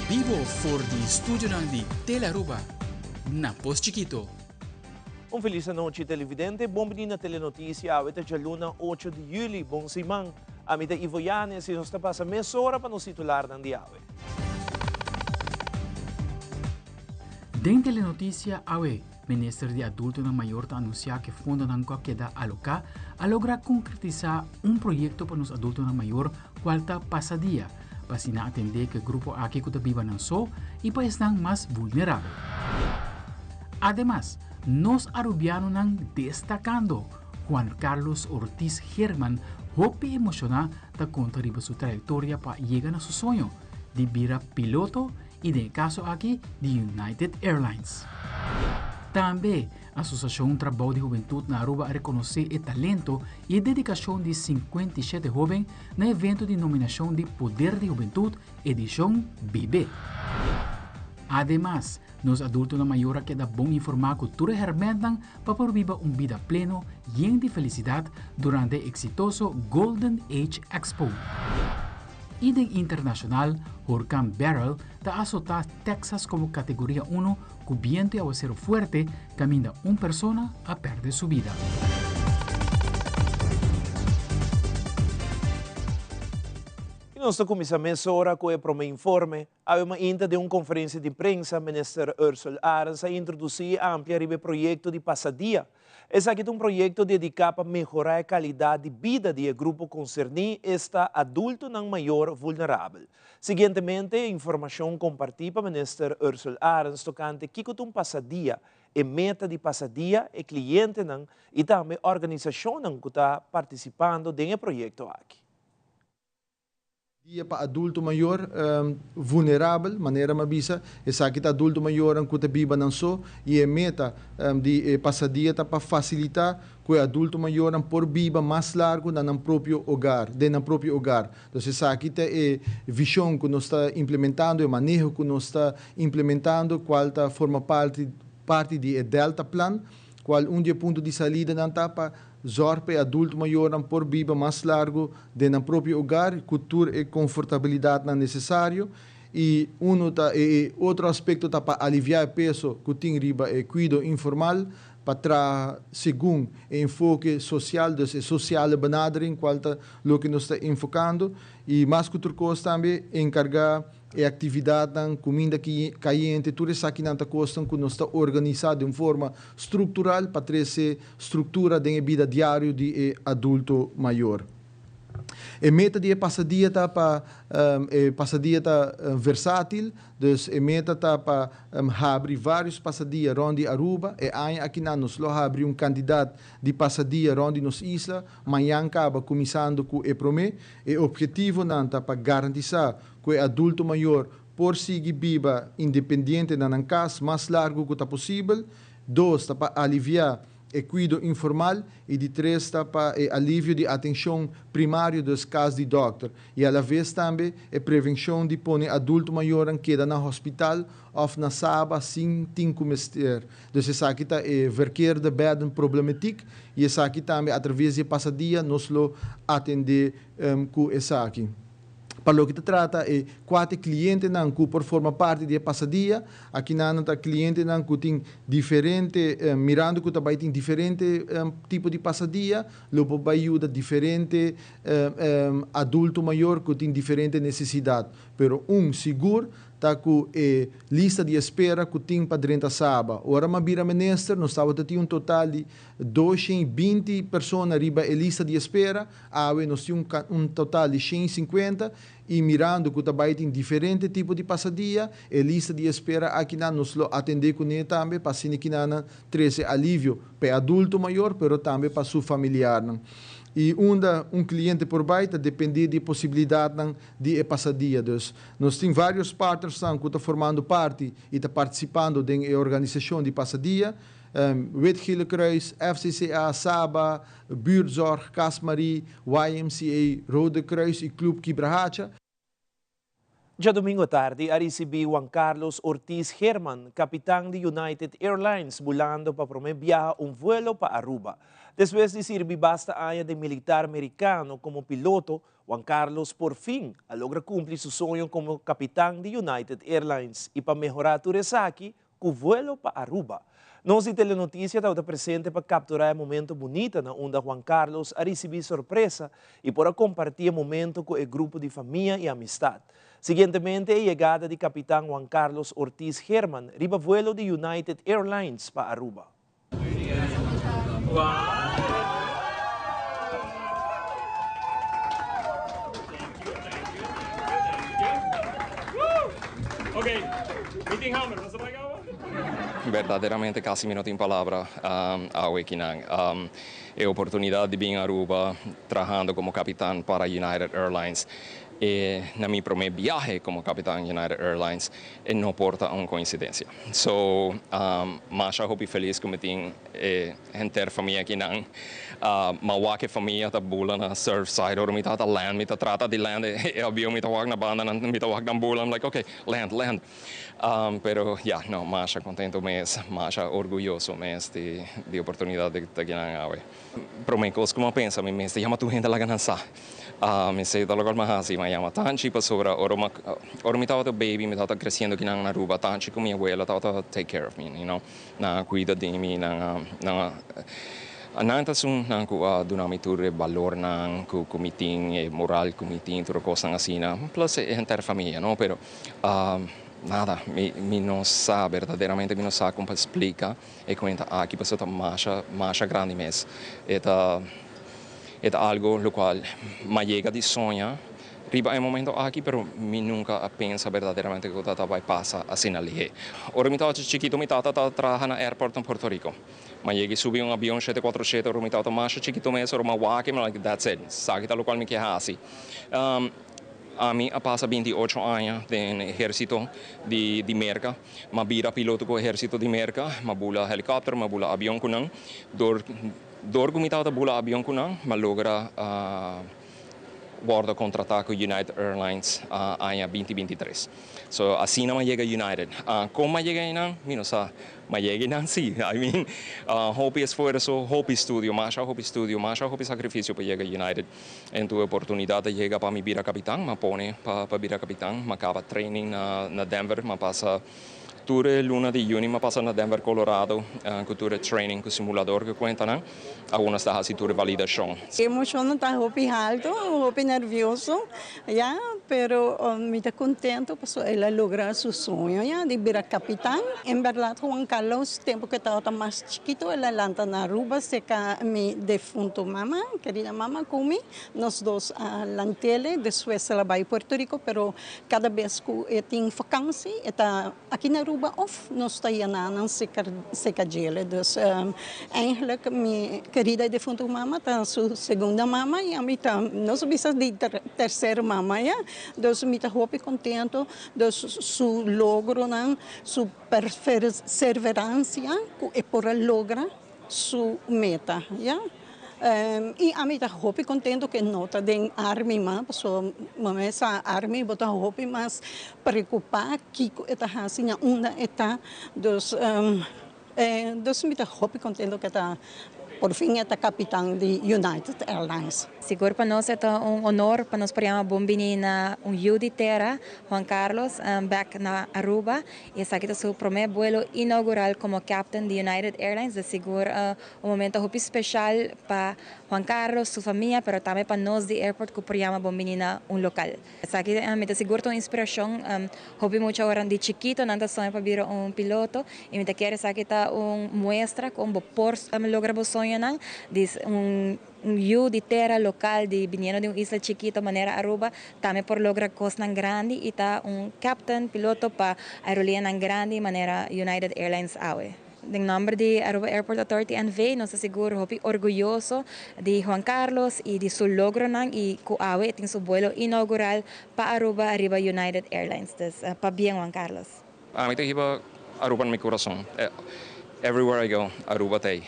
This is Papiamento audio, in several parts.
bibo for di studionan di Telearuba na Pos Chikito. Un felis anochi televidente, bon bini na Telenoticia, awe ta djaluna 8 di juli, bon siman. Ami ta Ivo Yanes y nos ta pasa mesora pa nos titularnan di awe. Den Telenoticia awe, Minister di Adultonan Mayor ta anuncia cu e fondonan cu a keda aloca a logra concretisa un proyecto pa nos adultonan mayor cual ta Pasadia, pa asina atende cu e grupo aki cu ta biba nan so y pa esnan mas vulnerabel. Ademas, nos Arubianonan destacando! Juan Carlos Ortiz Herman hopi emociona ta conta riba su trayectoria pa yega na su soño di bira piloto y den e caso aki di United Airlines. Tambe, Asociacion Trabou di Hubentud na Aruba a reconoce e talento y e dedicacion di 57 hoben na evento di nominacion di Poder di Hubentud edicion BB. Ademas, nos adultonan mayor a keda bon informa cu tur e hermentnan pa por biba un bida pleno yen di felicidad durante e exitoso Golden Age Expo. Y den internacional, Hurcan Beryl ta azota Texas como categoria uno cu biento y awacero fuerte caminda un persona a perde su bida. Y nos ta cuminsa mesora cu e prome informe. Awe mainta den un conferencia di prensa, Minister Ursell Arends a introduci y amplia riba e proyecto di Pasadia. Esaki ta un proyecto dedica pa mehora e calidad di bida di e grupo concerni, esta adultonan mayor vulnerabel. Siguientemente e informacion comparti pa Minister Ursell Arends tocante kico ta un pasadia, e meta di Pasadia, e clientenan y tambe organisacionnan cu ta participando den e proyecto aki. Dia pa adulto mayor vulnerabel, manera mi a bisa, esaki ta adulto mayornan ku ta biba nan so i e meta di e pasadia ta pa fasilitá ku e adulto mayornan por biba mas largu na nan propio hogar, den nan propio hogar. Entonces esaki ta e vishon ku nos ta implementando, e maneho ku nos ta implementando kual ta forma parti parti di e Delta Plan, kual un di e punto di salidanan ta pa Zòrg pa e adulto mayornan por biba mas largu den nan propio hogar ku tur e konfortabilidatnan nesesario i unu ta e e otro aspekto ta pa aliviá e peso ku tin riba e kuido informal pa traha segun e enfoke sosial, dus e sociale benadering kual ta loke nos ta enfokando i mas ku tur kos tambe enkargá E aktividatnan, kuminda kayente, tur esakinan ta kosnan ku nos ta organisá den un forma struktural pa trese struktura den e bida diario di e adulto mayor. E meta di e pasadia ta pa e pasadia ta versátil, dus e meta ta pa habri vários pasadia rònt di Aruba. E aña akinan nos lo habri un kantidat di pasadia rònt di nos isla, mañan kaba kuminsando ku e promé. E ophetivonan ta pa garantisá ku e adulto mayor por sigui biba independiente na nan kas mas largu ku ta posibel, dos ta pa aliviá e kuido informal i di tres ta pa e alivio di atenshon primario dus kas di dòkter i alaves tambe e prevenshon di pone adulto mayornan keda na hospital òf na Saba sin tin ku mester. Dus esaki ta e verkeerde bedden problematiek i esaki tambe atraves di e pasadia nos lo atendé ku esaki. Pa loke ta trata e kuater klientenan ku por forma parti di e pasadia, akinan ta klientenan ku tin diferente, mirando ku ta bai tin diferente tipo di pasadia, lo por bai yuda diferente adulto mayor ku tin diferente nesesidat. Pero un sigur ta ku e lista di espera ku tin pa drenta Saba. Ora mi a bira minister nos tabata tin un total di 220 persona riba e lista di espera, Awe nos tin un total di 150 i mirando ku ta bai tin diferente tipo di pasadia, e lista di espera akinan nos lo atendé kuné tambe pa asina kinanan trese alivio pa e adulto mayor pero tambe pa su familiarnan. I unda un kliente por bai ta dependé di e posibilidatnan di e pasadia. Dus nos tin vários partnersnan ku ta formando parti i ta partisipando den e organisashon di pasadia, Wit Gele Kruis, FCCA, Saba, Buurtzorg, Cas Marie, YMCA, Rode Kruis y Club Kibrahacha. Djadomingo tardi a ricibi Juan Carlos Ortiz Herman, capitan di United Airlines, bulando pa prome biaha un vuelo pa Aruba. Despues di sirbi basta aña den militar Mericano como piloto, Juan Carlos por fin a logra cumpli su soño como capitan di United Airlines y pa mehora tur esaki cu vuelo pa Aruba. Nos di Telenoticia tabata presente pa captura e momento bunita na unda Juan Carlos a ricibi sorpresa y por a comparti e momento cu e grupo di famia y amistad. Siguientemente e yegada di capitan Juan Carlos Ortiz Herman riba vuelo di United Airlines pa Aruba. Berdaderamente casi mi no tin palabra awe kinan. E oportunidad di bin Aruba trahando como capitan para United Airlines e na mi prome biahe como capitan United Airlines e no por ta un coincidencia. So masha hopi feliz cu mi tin e henter famia akinan. Ma wak e famia ta bula na Surfside ora mi ta ta land, mi ta trata di land e avion mi ta wak na banda nan mi ta wak nan bula, I'm like ok land land. Pero ya no masha contento mes, masha orguyoso mes di di oportunidad di ta akinan awe. Prome cos cu mi a pensa mi mester yama tur hende laga nan sa. Mi esey ta locual mi a haci, mi a yama Tanchi pasobra ora mi ora mi tabata baby mi tabata creciendo akinan na Aruba Tanchi cu mi abuela tabata take care of me you know, nan a cuida di mi nan a nan a nan ta esun nan cu a duna mi tur e balornan cu cu mi tin e moral cu mi tin tur e cosnan asina plus e henter famia no pero nada mi mi no sa berdaderamente mi no sa con pa splica E cuenta aki pasobra ta masha masha grandi mes. E ta e ta algo locual m'a yega di soña riba e momento aki pero mi nunca a pensa berdaderamente cu ta ta bay pasa asina lihe. Ora mi tabata chikito mi tata ta traha na airport na Puerto Rico. M'a yega y subi un avion shete cuatro shete ora mi tabata masha chikito mes ora m'a wak mi like that's it esaki ta locual mi ke haci. Ami a pasa 28 aña den ehercito di di Merca. M'a bira piloto ku ehersito di Merka, m'a bula helikòpter, m'a bula abion ku nan. Dor dor ku mi tabata bula abion ku nan, m'a logra wòrdu kontratá ku United Airlines aña 2023. So asina m'a yega United. Kon m'a yega einan? Mi no sa. M'a yega einan sí. I mean, hopi esfuerso, hopi studio, masha hopi studio, masha hopi sakrifisio pa yega United. En tur e oportunidat a yega pa mi bira kapitan, m'a pone pa pa bira kapitan. M'a kaba training na na Denver, m'a pasa tur e luna di yüni m'a pasa na Denver, Colorado ku tur e training ku simulador ku kuenta nan. Awor nos ta hasi tur e validashon. E emoshonnan ta hopi haltu, hopi nervioso, ya, pero mi ta kontento pasobra el a logra su soño, ya, di bira kapitan. En bèrdat Juan Carlos tempu ku e tabata mas chikito el a lanta na Aruba serka mi defunto mama. Kerida mama ku mi, nos dos a lantele, despues el a bai Puerto Rico, pero kada bes ku e tin vakansi e ta aki na Aruba of nos ta yena nan serka djele. Dus eigenlijk mi kerida i defuntu mama ta su segunda mama i ami ta nos bisa di tercer mama ya. Dus mi ta hopi kontento dus su logronan, su perseveransia ku e por a logra. Su meta, ya. I ami ta hopi contento cu e no ta den army mas, pasobra mama sa army bo ta hopi mas preocupa kico e ta haci na unda e ta. Dus, dus mi ta hopi contento cu e ta por fin e ta capitan di United Airlines. Sigur pa nos e ta un honor pa nos por yama bon bini na un yu di tera, Juan Carlos, bek na Aruba. Y esaki ta su prome buelo inaugural como captain di United Airlines. De sigur un momento hopi special pa Juan Carlos, su famia, pero tambe pa nos di airport cu por yama bon bini na un local. Esaki mi ta sigur ta un inspiracion. Hopi mucha ora di chikito nan ta soña pa bira un piloto y mi ta kere esaki ta un muestra con bo por logra bo soñonan. Di un Un yu di tera lokal di biniendo di un isla chikito manera Aruba tambe por logra kosnan grandi i ta un captain, piloto, pa aerolineanan grandi manera United Airlines awe. Den nomber di Aruba Airport Authority NV. nos ta sigur hopi orguyoso di Juan Carlos i di su logronan i ku awe e tin su buelo inaugural pa Aruba riba United Airlines. Dus pabien Juan Carlos. Ami ta hiba Aruba na mi kurason. Everywhere I go, Aruba ta ei.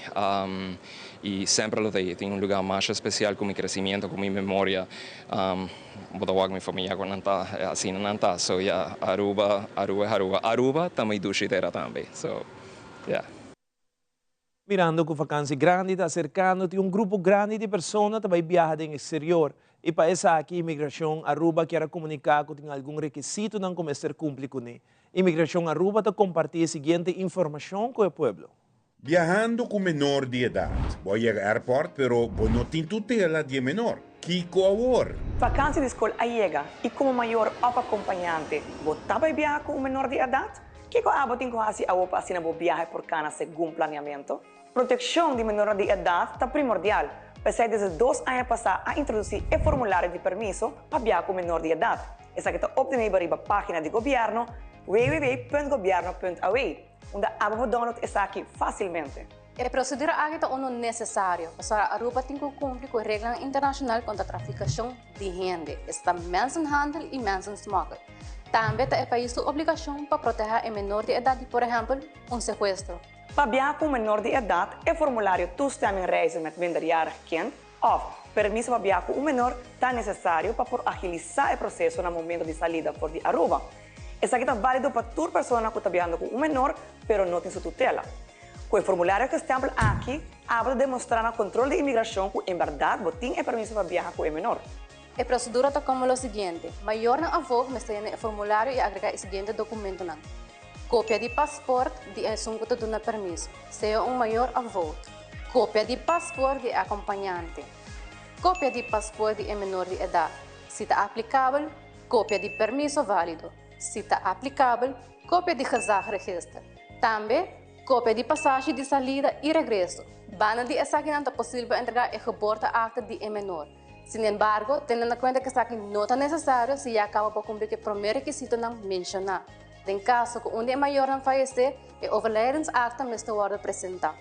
I semper lo ta ei. E tin un lugá masha spesial ku mi kresimiento, ku mi memoria. Bo ta wak mi famia ku nan ta, asina nan ta. So ya, Aruba, Aruba e Aruba. Aruba ta mi dushi tera tambe. So, ya. Mirando ku vakansi grandi ta aserkando, tin un grupo grandi di persona ta bai biaha den eksterior. Y pa esaki Inmigracion Aruba kier a comunica cu tin algun rekisitonan cu mester cumpli cune. Inmigracion Aruba ta comparti e siguiente informacion cu e pueblo. Biahando cu menor di edad. Bo a yega airport pero bo no tin tutela di e menor. Kico awor? Vakantie di scol a yega y como mayor of acompañante bo ta bay biaha cu un menor di edad? Kico abo tin cu haci awo pa asina bo biahe por cana segun planeamento? Proteccion di menornan di edad ta primordial, p'esey desde dos aña pasa a introduci e formulario di permiso pa biaha cu menor di edad. Esaki ta obtenibel riba pagina di gobierno www.gobierno.aw, unda abo por download esaki facilmente. E procedura aki ta uno necesario, pasobra Aruba tin cu cumpli cu reglanan internacional contra traficacion di hende, esta mensenhandel y mensensmokkel. Tambe ta e pais su obligacion pa proteha e menor di edad di, por ehempel, un secuestro. Pa biaha ku un menor di edat, e formulario Toestemming reizen met minderjarig kind òf Permiso pa biaha ku un menor ta nesesario pa por agilisá e proseso na momento di salida for di Aruba. Esaki ta válido pa tur persona ku ta biahando ku un menor pero no tin su tutela. Ku e formulario gestèmpel aki, abo ta demostrá na kontrol di imigrashon ku en bèrdat bo tin e permiso pa biaha ku e menor. E prosedura ta komo lo siguiente, Mayornan afó mester yena e formulario i agregá e siguiente dokumentonan. Kopia di pasport di esun ku ta duna permiso, sea un mayor òf voogd. Kopia di pasport di e akompañante. Kopia di pasport di e menor di edat, si ta aplikabel, kopia di permiso válido, si ta aplikabel, kopia di gezagregister. Tambe, kopia di pasashi di salida i regreso. Banda di esakinan ta posibel pa entregá e geboorteakte di e menor. Sinembargo, tene na kuenta ku esaki no ta nesesario si ya kaba bo kumpli ku e promé rekisitonan menshoná. Den kaso ku un di e mayornan fayesé, e overlijdensakte mester wòrdu presentá.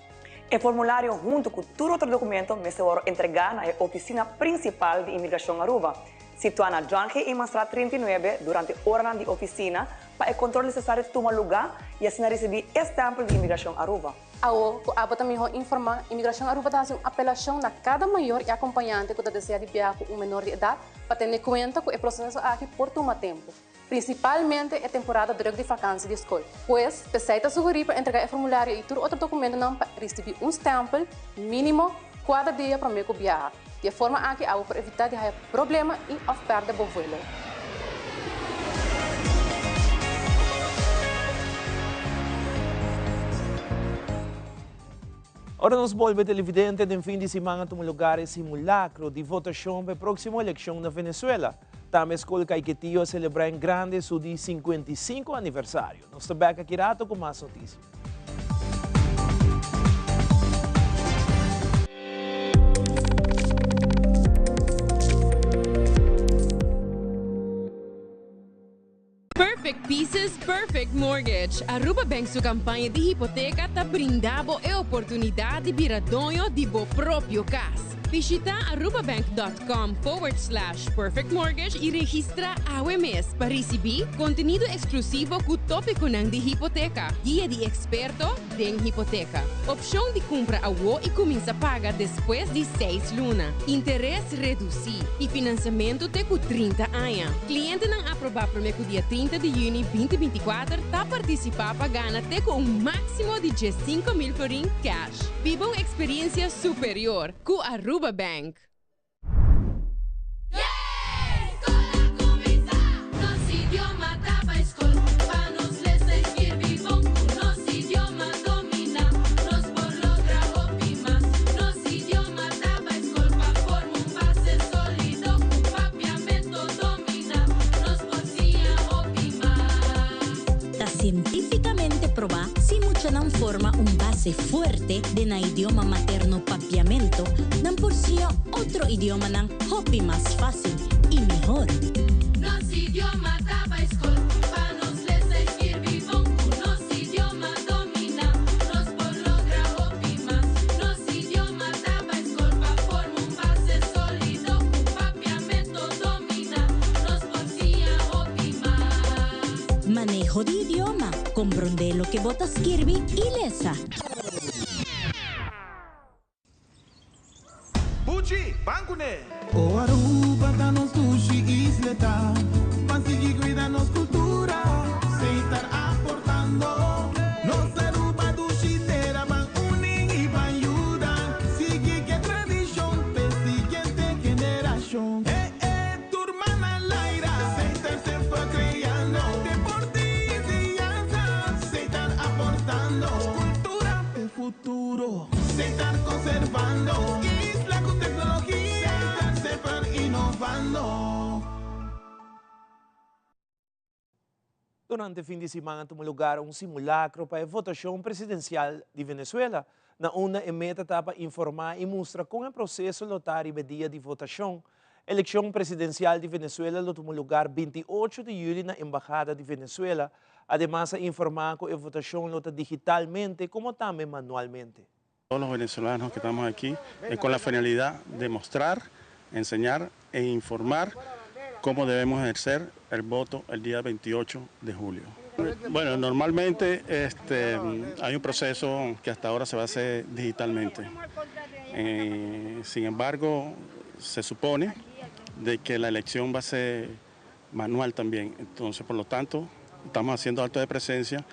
E formulario huntu ku tur otro dokumento mester wòrdu entregá na e ofisina prinsipal di Imigrashon Aruba, situá na John G. Emanstraat 39, durante oranan di ofisina pa e kontrol nesesario tuma lugá i asina risibí e stèmpel di Imigrashon Aruba. Awo ku abo ta mihó informá, Imigrashon Aruba ta hasi un apelashon na kada mayor i akompañante ku ta deseá di biaha ku un menor di edat pa tene kuenta ku e proseso aki por tuma tempu. Prinsipalmente e temporada druk di fakansi di skol. Pues, p'esei ta sugerí pa entregá e formulario i tur otro dokumentonan pa risibí un stèmpel mínimo kuater dia promé ku biaha. Di e forma aki abo por evitá di haya problema i òf pèrdè bo vuelo. Ora nos bolbe televidente, den fin di siman a tuma lugar e simulacro di votacion pa e proximo eleccion na Venezuela. Tambe Skol Caiquetio a celebra en grande su di 55 aniversario. Nos ta bek aki rato cu mas noticia. Perfect Pieces, Perfect Mortgage. Aruba Bank su campaña di hipoteca ta brinda bo e oportunidad di bira doño di bo propio cas. Bishita arubabank.com forward slash perfect mortgage y registra awe mes pa ricibi contenido exclusivo cu topiconan di hipoteca, guia di experto den hipoteca, opcion di cumpra awo y cuminsa paga despues di seis luna, interes reduci y financiamento te cu 30 aña. Clientenan aproba prome cu dia 30 di juni 2024 ta participa pa gana te cu un maximo di 15,000 florin cash. Biba un experiencia superior cu Aruba Bank. Ta sientífikamente probá si muchanan forma un base fuerte den nan idioma materno Papiamento, nan por siña otro idiomanan hopi mas fácil i mihor. Nos idioma ta bai skol pa nos lesa i skirbi bon ku nos idioma dominá nos por logra hopi mas nos idioma ta bai skol pa forma un base sólido ku papiamento dominá nos por siña hopi mas. Maneho di idioma, Komprondé loke bo ta skirbi i lesa. Buchi, ban kuné! O Aruba ta nos dushi isleta, ban sigui cuida nos cultura, seitar aportando. Nos Aruba dushi tera, ban uni y ban yuda, sigui cu e tradicion p'e siguiente generacion. Hey! Durante fin di siman a tuma lugar un simulacro pa e votacion presidencial di Venezuela, na unda e meta ta pa informa y mustra con e proceso lo ta riba e dia di votacion. Eleccion presidencial di Venezuela lo tuma lugar 28 di juli na Embahada di Venezuela. Ademas a informa cu e votacion lo ta digitalmente como tambe manualmente. Todos los venezolanos que estamos aquí es con la finalidad de mostrar, enseñar e informar cómo debemos ejercer el voto el día 28 de julio. Bueno, normalmente hay un proceso que hasta ahora se va a hacer digitalmente. Sin embargo, se supone de que la elección va a ser manual también. Entonces, por lo tanto, estamos haciendo acto de presencia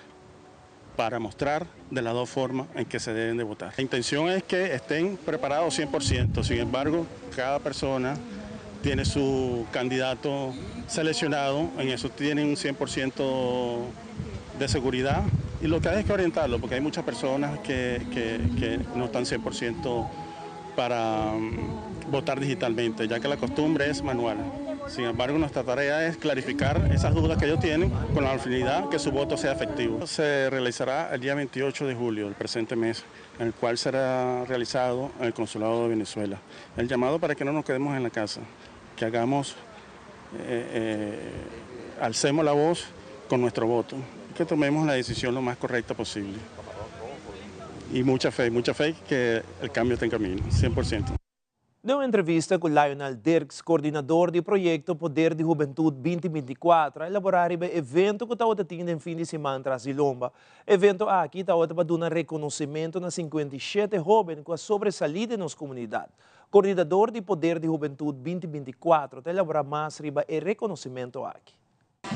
para mostrar de las dos formas en que se deben de votar. La intención es que estén preparados 100%, sin embargo, cada persona tiene su candidato seleccionado, en eso tienen un 100% de seguridad y lo que hay es que orientarlo, porque hay muchas personas que no están 100% para votar digitalmente, ya que la costumbre es manual. Sin embargo, nuestra tarea es clarificar esas dudas que ellos tienen con la finalidad que su voto sea efectivo. Se realizará el día 28 de julio, el presente mes, en el cual será realizado en el Consulado de Venezuela. El llamado para que no nos quedemos en la casa, que alcemos la voz con nuestro voto, que tomemos la decisión lo más correcta posible. Y mucha fe, mucha fe que el cambio está en camino, 100%. Den un entrevista cu Lionel Dirks, coordinador di proyecto Poder di Hubentud 2024, a elabora e evento cu tabatin den fin di siman tras di lomba. Evento aki tabata pa duna reconocimento na 57 hoben cu a sobresali den nos comunidad. Coordinador di Poder di Hubentud 2024 ta elabora mas riba e reconocimento aki.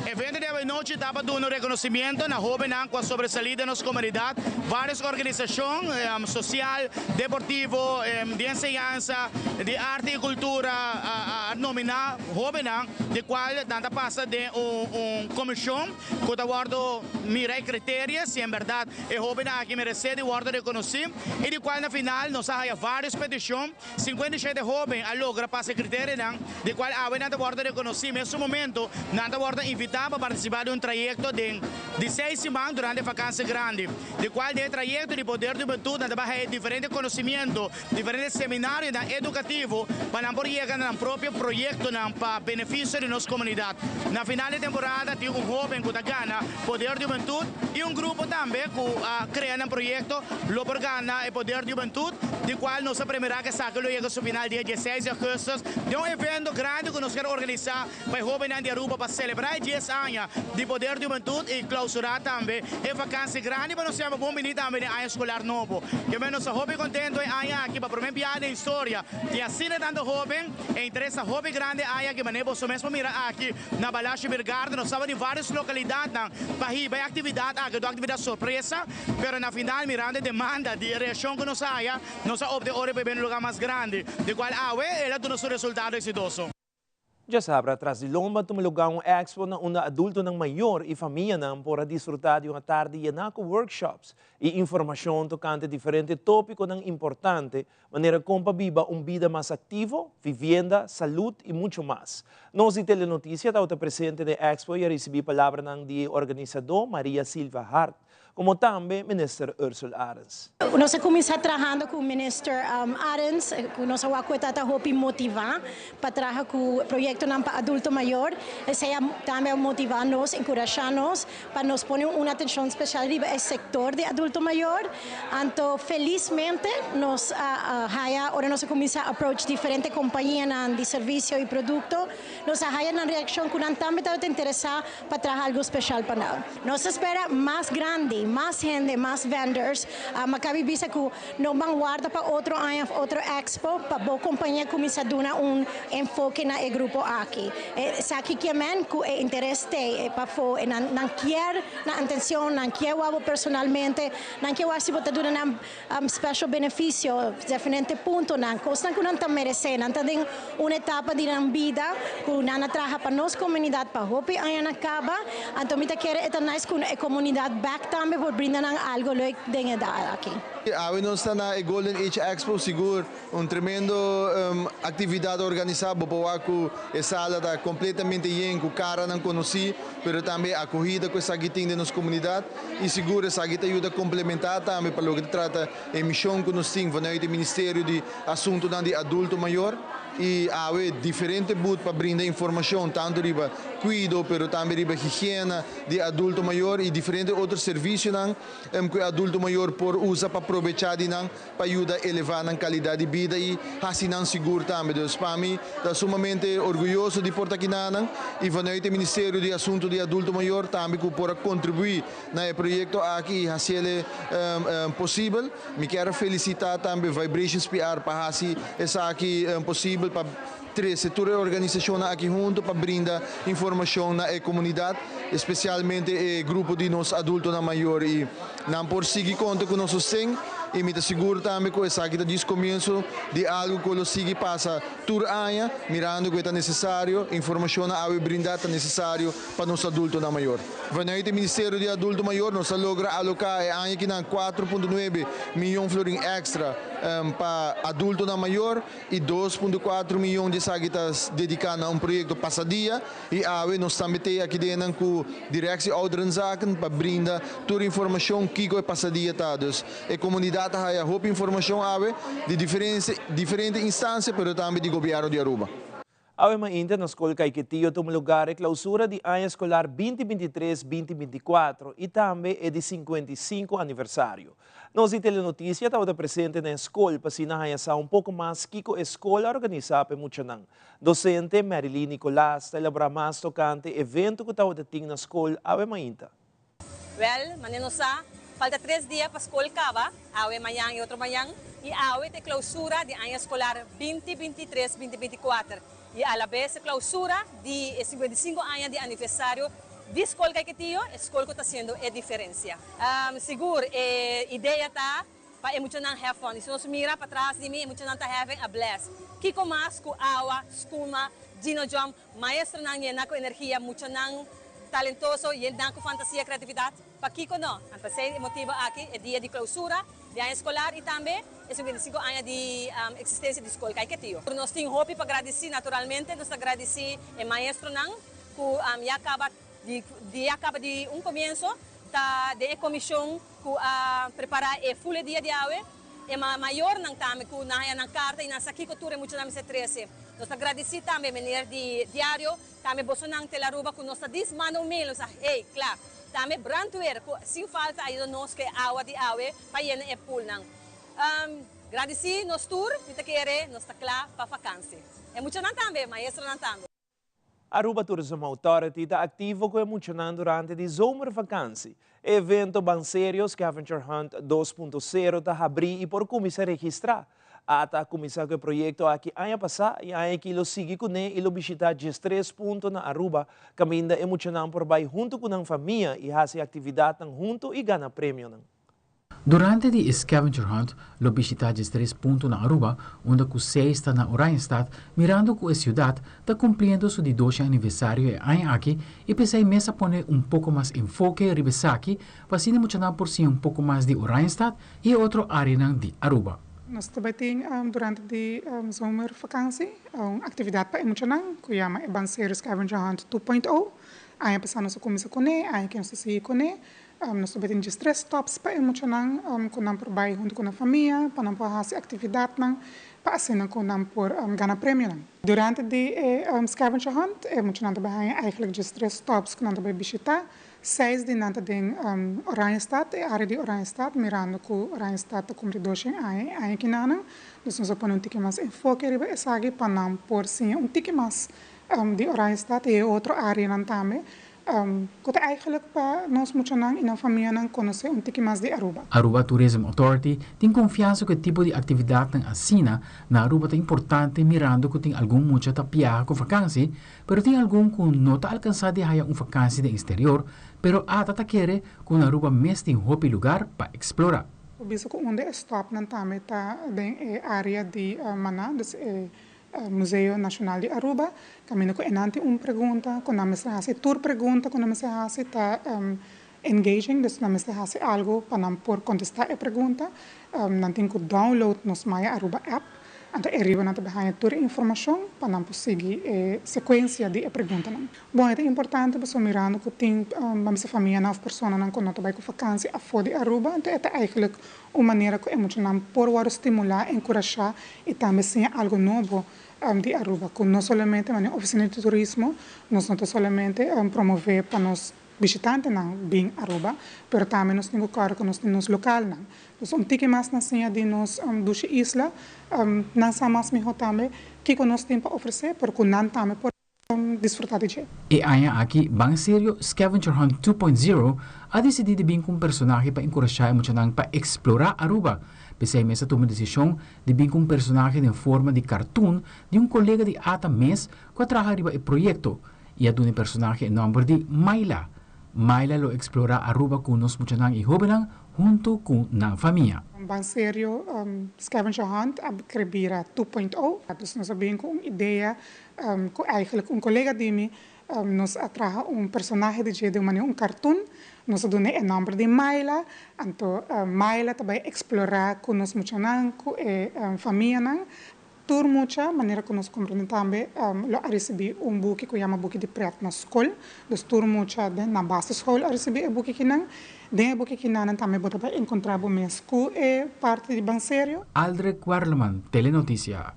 Evento di anochi tabata duna reconocimento na hoben cu a sobresali den nos comunidad, varios organisacion social, deportivo, di enseñansa, di arte y cultura, a nomina hoben, di cual nan ta pasa den un comision cu ta wordo mira e criterio, si en berdad e hoben aki merece di wordo reconoci, y di cual na final nos a haya varios peticion, 57 hoben a logra pasa criterio, di cual awe nan ta wordo reconoci. Na mes momento, nan ta wordo invita pa participa den un trayecto di 6 siman durante vakantie grandi, di cual e trayecto di Poder di Hubentud nan ta haya diferente conocimento, diferente seminario educativo pa nan por yega na nan propio proyecto pa beneficio di nos comunidad. Na final di temporada tin un hoben cu ta gana Poder di Hubentud y un grupo tambe cu a crea un proyecto lo por gana e Poder di Hubentud, di cual nos a premira cu esaki lo yega su final dia 16 di augustus, di un evento grandi cu nos kier organisa pa hoben di Aruba pa celebra 10 aña di Poder di Hubentud y clausura tambe e vakantie grandi pa nos yama bon bini tambe na aña escolar nobo. Kiermen nos ta hopi contento e aña aki pa prome biaha den historia. Y asina tanto hoben, e interes hopi grandi aña cu manera boso mes mira aki na Balashi Beer Garden, nos tabatin varios localidad pa hiba actividad, aki actividad sorpresa, pero na final mirando demanda di reaccion cu nos haya, nos a opta ora pa un lugar mas grandi, di cual awe el a duna su resultado exitoso. Diasabra tras di lomba a tuma lugar un expo na unda adultonan mayor y famianan por a disfruta di un atardi yena cu workshops y informacion tocante diferente topiconan importante, manera con pa biba un bida mas activo, vivienda, salud y mucho mas. Nos di Telenoticia tabata presente na expo y a ricibi palabra di organisador Maria Silva Hart, como tambe Minister Ursula Arends. Nos a cuminsa trahando cu Minister Arends, cu nos a ta hopi motiva pa traha cu proyecto pa adulto mayor, esey tambe motiva nos, encurasha nos, pa nos pone un atencion special riba e sector di adulto mayor. Anto, felizmente, nos haya, ora nos a cuminsa approach diferente compania di servicio y producto, nos haya un reaccion cu nan tambe ta interesa pa traha algo special pa nos. Nos ta spera mas grandi, mas hende, mas vendors. Mi a caba bisa cu no ban warda pa otro aña, otro expo, pa bo compania cuminsa duna un enfoke na e grupo aki. Esaki kiermen cu e interes ta pa fo nan kier nan atencion, nan kier wak bo personalmente, nan kier si bo ta duna nan special beneficio, diferente punto nan cos nan cu nan ta merece, nan ta den un etapa di nan bida, cu nan a traha pa nos comunidad pa hopi aña caba, anto mi ta kere e ta nice cu e comunidad back tambe. tambe por brinda nan algo leuk den e dag aki. Awe nos ta na e Golden Age Expo, sigur un tremendo actividad organisa. Bo por wak cu e sala ta completamente yen cu caranan conoci, pero tambe e acogida cu esaki tin den nos comunidad y sigur esaki ta yuda complementa tambe pa loke ta trata e mision cu nos tin vanuit e Ministerio di Asuntonan di Adulto Mayor. Y awe diferente booth pa brinda informacion tanto riba cuido pero tambe riba higiena di adulto mayor y diferente otro servicionan cu e adulto mayor por usa pa probecha di nan pa yuda eleva nan calidad di bida y haci nan sigur tambe. Dus pa mi ta sumamente orguyoso di por ta kinanan y vanuit e Ministerio di Asunto di Adulto Mayor tambe cu por a contribui na e proyecto aki y haciele posibel. Mi kier a felicita tambe Vibrations PR pa haci esaki posibel pa trece tur e organisacionnan aki hunto pa brinda informacion na e comunidad, especialmente e grupo di nos adultonan mayor y nan por sigui conta cu nos sosten y mi ta sigur tambe cu esaki ta djis comienso di algo cu lo sigui pasa tur aña mirando cu e ta necesario, informacionnan awe brinda ta necesario pa nos adultonan mayor. Vanuit e Ministerio di Adulto Mayor nos a logra aloca e aña akinan 4.9 miyon florin extra pa adultonan mayor y 2.4 miyon di esaki ta dedica na un proyecto Pasadia y awe nos tambe t'ey aki dennan cu Directie Ouderenzaken pa brinda tur informacion kico e Pasadia ta. Dus e comunidad ta haya hopi informacion awe di diferente instancia pero tambe di Gobierno di Aruba. Awe mainta na Skol Caiquetio tuma lugar e clausura di aña escolar 2023, 2024 y tambe e di 55 aniversario. Nos di Telenoticia tabata presente na e skol pa asina haña sa un poco mas kico e skol a organisa pa e muchanan. Docente Marylee Nicolaas ta elabora mas tocante e evento cu tabata tin na skol awe mainta. Wèl, manera nos sa, falta tres dia pa skol kaba, awe, mañan i otro mañan, i awe ta e klousura di aña eskolar 2023, 2024 i alabes e klousura di e 55 aña di aniversario di Skol Caiquetio, e skol ku ta hasiendo e diferensia. Sigur e idea ta pa e muchanan have fun, i si nos mira patras di mi e muchanan ta having a blast. Kiko mas ku awa, skuma, dino jump, Maestronan yena ku energia, muchanan talentoso yena ku fantasia i kreatividat. Pakiko no? Anto esei e motibu aki e dia di klousura di aña eskolar i tambe e 55 aña di eksistensia di Skol Caiquetio. Nos tin hopi pa gradisí, naturalmente nos ta gradisí e maestronan ku ya kaba di ya kaba di un komienso ta den e komishon ku a prepará e ful e dia di awe. E mayornan tambe ku nan haña nan karta i nan sa kiko tur e muchanan mester trese. Nos ta gradisí tambe meneer di diario, tambe bosonan Telaruba ku nos ta dis manda un mail, nos sa hey, kla. Tambe brandweer ku sin falta a yuda nos ku e awa di awe pa yena e poolnan. Gradisí nos tur, mi ta kere nos ta kla pa vakansi. E muchanan tambe, maestronan tambe. Aruba Tourism Authority ta activo cu e muchanan durante di zomervakantie. E evento Ban Serio Scavenger Hunt 2.0 ta habri y por cuminsa registra. ATA a cuminsa cu e proyecto aki aña pasa y aña aki lo sigui cune y lo bishita 13 punto na Aruba caminda e muchanan por bay hunto cu nan famia y haci actividadnan hunto y gana premionan. Durante di e scavenger hunt lo bishita 13 punto na Aruba, unda cu seis ta na Oranjestad, mirando cu e ciudad ta cumpliendo su di 12 aniversario e aña aki y p'esey mes a pone un poco mas enfoke riba esaki pa asina muchanan por siña un poco mas di Oranjestad y e otro areanan di Aruba. Nos tabatin durante di zomervakantie un actividad pa e muchanan cu yama e Ban Serio Scavenger Hunt 2.0. Aña pasa nos a cuminsa cune, aña aki nos ta sigui cune. Nos tabatin 13 stops pa e muchanan ku nan por bai huntu ku nan famia pa nan por hasi aktividatnan pa asina ku nan por gana premionan. Durante di e scavenger hunt e muchanan ta bai haña eigentlik 13 stops ku nan ta bai bishitá. Seis di nan ta den Oranjestad, e área di Oranjestad, mirando ku Oranjestad ta kumpli 200 aña e aña kinanan. Dus nos a pone un tiki mas enfoke riba esaki pa nan por siña un tiki mas di Oranjestad i e otro áreanan tambe. Ku ta eigenlijk pa nos muchanan i nan famianan konosé un tiki mas di Aruba. Aruba Tourism Authority tin konfiansa ku e tipo di aktividatnan asina na Aruba ta importante mirando ku tin algun mucha ta biaha ku vakansi pero tin algun ku no ta alkansá di haya un vakansi den eksterior pero ata ta kere ku na Aruba mes tin hopi lugar pa eksplorá. Por bisa ku un di e stòpnan tambe ta den e área di Maná, dus e Museo Nacional di Aruba, caminda cu enan tin un pregunta cu nan mester haci. Tur pregunta cu nan mester haci ta engaging, dus nan mester hasi algu pa nan por kontestá e pregunta. Nan tin ku download nos Maya Aruba app, anto e riba nan ta bai haña tur e informashon pa nan por sigui e sekuensia di e preguntanan. Bon, e ta importante pasobra mirando ku tin bamsa famianan òf personanan ku no ta bai ku fakansi afó di Aruba, anto e ta eigentlik un manera ku e muchanan por wòrdu stimulá, enkurashá i tambe siña algu nobo di Aruba, ku no solamente manera ofisina di turismo nos no ta solamente promové pa nos bishitantenan bin Aruba, pero tambe nos tin ku kòrda ku nos tin nos lokalnan. Dus un tiki mas nan siña di nos dushi isla, nan sa mas mihó tambe kiko nos tin pa ofresé, pero ku nan tambe por disfrutá di dje. E aña aki, Ban Serio Scavenger Hunt 2.0 a disidí di bin ku un personahe pa enkurashá e muchanan pa eksplorá Aruba. P'esei mes a tuma desishon di bin ku un personahe den forma di kartun di un kolega di ata mes ku a traha riba e proyekto i a duna e personahe e nòmber di Maila. Maila lo eksplorá Aruba ku nos muchanan i hóbennan huntu ku nan famia. Ban Serio Scavenger Hunt a kere bira 2.0. Dus nos a bin ku un idea ku eigenlijk un kolega di mi nos a traha un personahe di dje den un manera un kartun. Nos a duna e nòmber di Maila. Anto Maila ta bai eksplorá ku nos muchanan, ku e famianan. Tur mucha, manera ku nos komprendé tambe, lo a risibí un buki ku yama buki di prèt na skol. Dus tur mucha den nan basisschool a risibí e buki kinan. Den e buki kinanan tambe bo ta bai enkontrá bo mes ku e parti di Ban Serio. Aldrich Werleman, Telenoticia.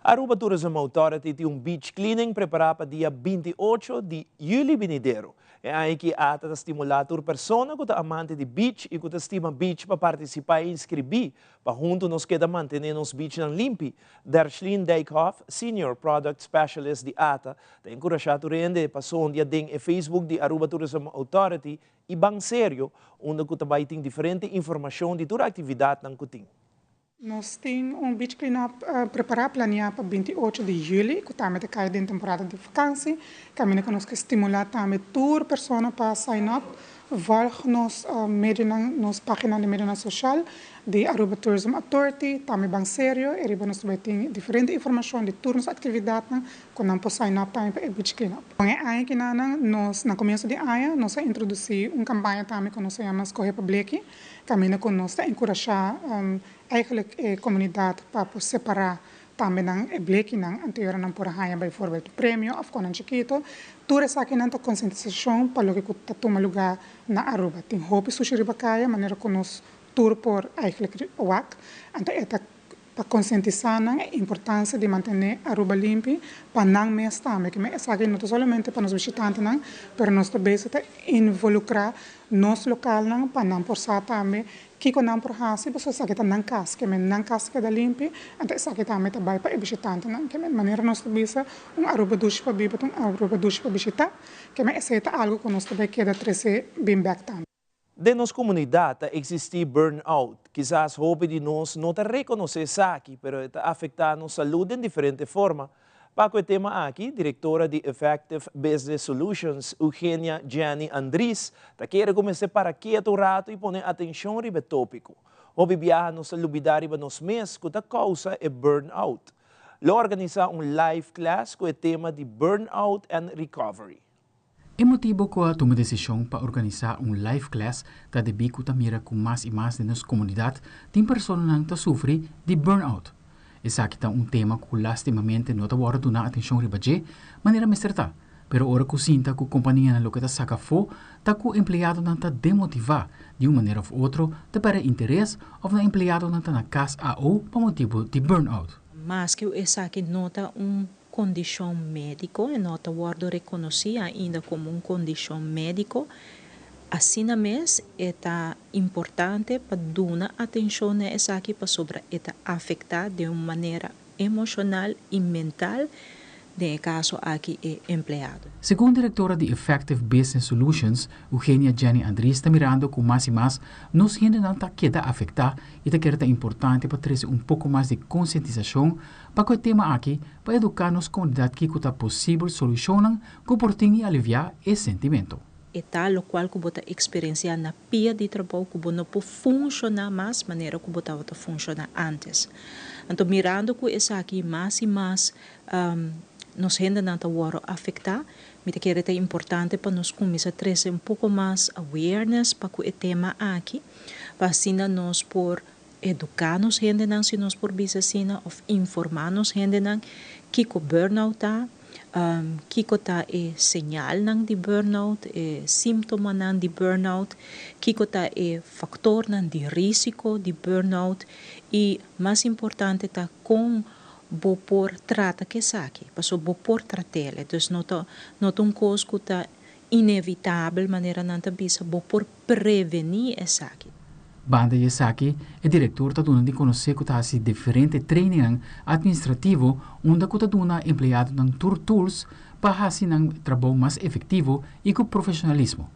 Aruba Tourism Authority tin un beach cleaning prepara pa dia 28 di juli binidero. E aña aki ata ta stimula tur persona cu ta amante di beach y cu ta stima beach pa participa y inscribi pa hunto nos keda mantene nos beachnan limpi. Dershlene Dijkhoff, Senior Product Specialist di ata, ta encurasha tur hende pa sondia den e Facebook di Aruba Tourism Authority y Ban Serio, unda cu ta bay tin diferente informacion di tur actividadnan cu tin. Nos tin un beach clean-up prepará, planeá pa 28 di juli, ku tambe ta kai den temporada di vakansi. Kaminda ku nos ke stimulá tambe tur persona pa sign up. Volg nos medionan, nos página di medionan sosial di Aruba Tourism Authority, tambe Ban Serio. E riba nos ta bai tin diferente informashon di tur nos aktividatnan ku nan por sign up tambe pa e beach clean-up. Kon e aña kinanan nos, na komienso di aña, nos a introdusí un kampaña tambe ku nos a yama Skohe pa Bleki. Kaminda ku nos ta enkurashá eigenlijk e komunidat pa por separá tambe nan e blekinan anterior nan por a haña bijvoorbeeld premio òf konan chikitu. Tur esakinan ta konsientisashon pa loke ku ta tuma lugá na Aruba. Tin hopi sushi riba kaya manera ku nos tur por eigenlijk wak. Anto e ta pa konsientisá nan e importansia di mantené Aruba limpi pa nan mes tambe. Ke men esaki no ta solamente pa nos bishitantenan, pero nos ta bezig ta involukrá nos lokalnan pa nan por sa tambe kiko nan por hasi, pasobra esaki ta nan kas. Ke men nan kas ta keda limpi, anto esaki tambe ta bai pa e bishitantenan. Ke men manera nos ta bisa un Aruba dushi pa biba ta un Aruba dushi pa bishitá. Ke men esei ta algu ku nos ta bai keda trese bin bèk tambe. Den nos komunidat ta eksistí burn-out. Kisas hopi di nos no ta rekonosé esaki, pero e ta afektá nos salud den diferente forma. Pa ku e tema aki, direktora di Effective Business Solutions, Eugenia Jenny Andries, ta kere ku mester para ketu un ratu i pone atenshon riba e tópiko. Hopi biaha nos ta lubidá riba nos mes ku ta kousa e burn-out. Lo organisá un live class ku e tema di Burnout and Recovery. E motibo ku a tuma desishon pa organisá un live class ta debí ku ta mira ku mas i mas den nos komunidat tin personanan ta sufri di burnout. Esaki ta un tema ku lastimamente no ta wòrdu duna atenshon riba dje manera mester ta, pero ora ku sinta ku kompanianan loke ta saka afó ta ku empleadonan ta demotivá di un manera òf otro ta pèrdè interes òf nan empleadonan ta na kas AO pa motibu di burnout. Maske esaki no ta un kondishon médiko, e no ta wòrdu rekonosí ainda komo un kondishon médiko. Asina mes e ta importante pa duna atenshon na esaki pasobra e ta afektá den un manera emoshonal i mental, den e kaso aki e empleado. Segun direktora di Effective Business Solutions, Eugenia Jenny Andries ta mirando ku mas i mas nos hendenan ta keda afektá i ta kere ta importante pa trese un poko mas di konsientisashon Pa ku e tema aki, pa eduká nos komunidat kiko ta posibel solushonnan ku por tin i aliviá e sentimentu. E ta lokual ku bo ta eksperensiá na pia di trabou ku bo no por funshoná mas manera ku bo tabata funshoná ántes. Anto mirando ku esaki mas i mas nos hendenan ta wòrdu afektá, Mi ta kere ta importante pa nos kuminsá trese un poko mas awareness pa ku e tema aki, pa asina nos por eduká nos hendenan, si nos por bisa asina, òf informá nos hendenan kiko burnout ta, kiko ta e señalnan di burnout, e símptomanan di burnout, kiko ta e faktornan di rísiko di burnout i mas importante ta kon bo por trata ku esaki, pasobra bo por trat'el. Dus no ta no ta un kos ku ta inevitabel manera nan ta bisa, bo por prevení esaki. Banda di esaki, e direktor ta duna di konosé ku ta hasi diferente trainingnan atministrativo unda ku ta duna empleadonan tur tools pa hasi nan trabou mas efektivo i ku profeshonalismo.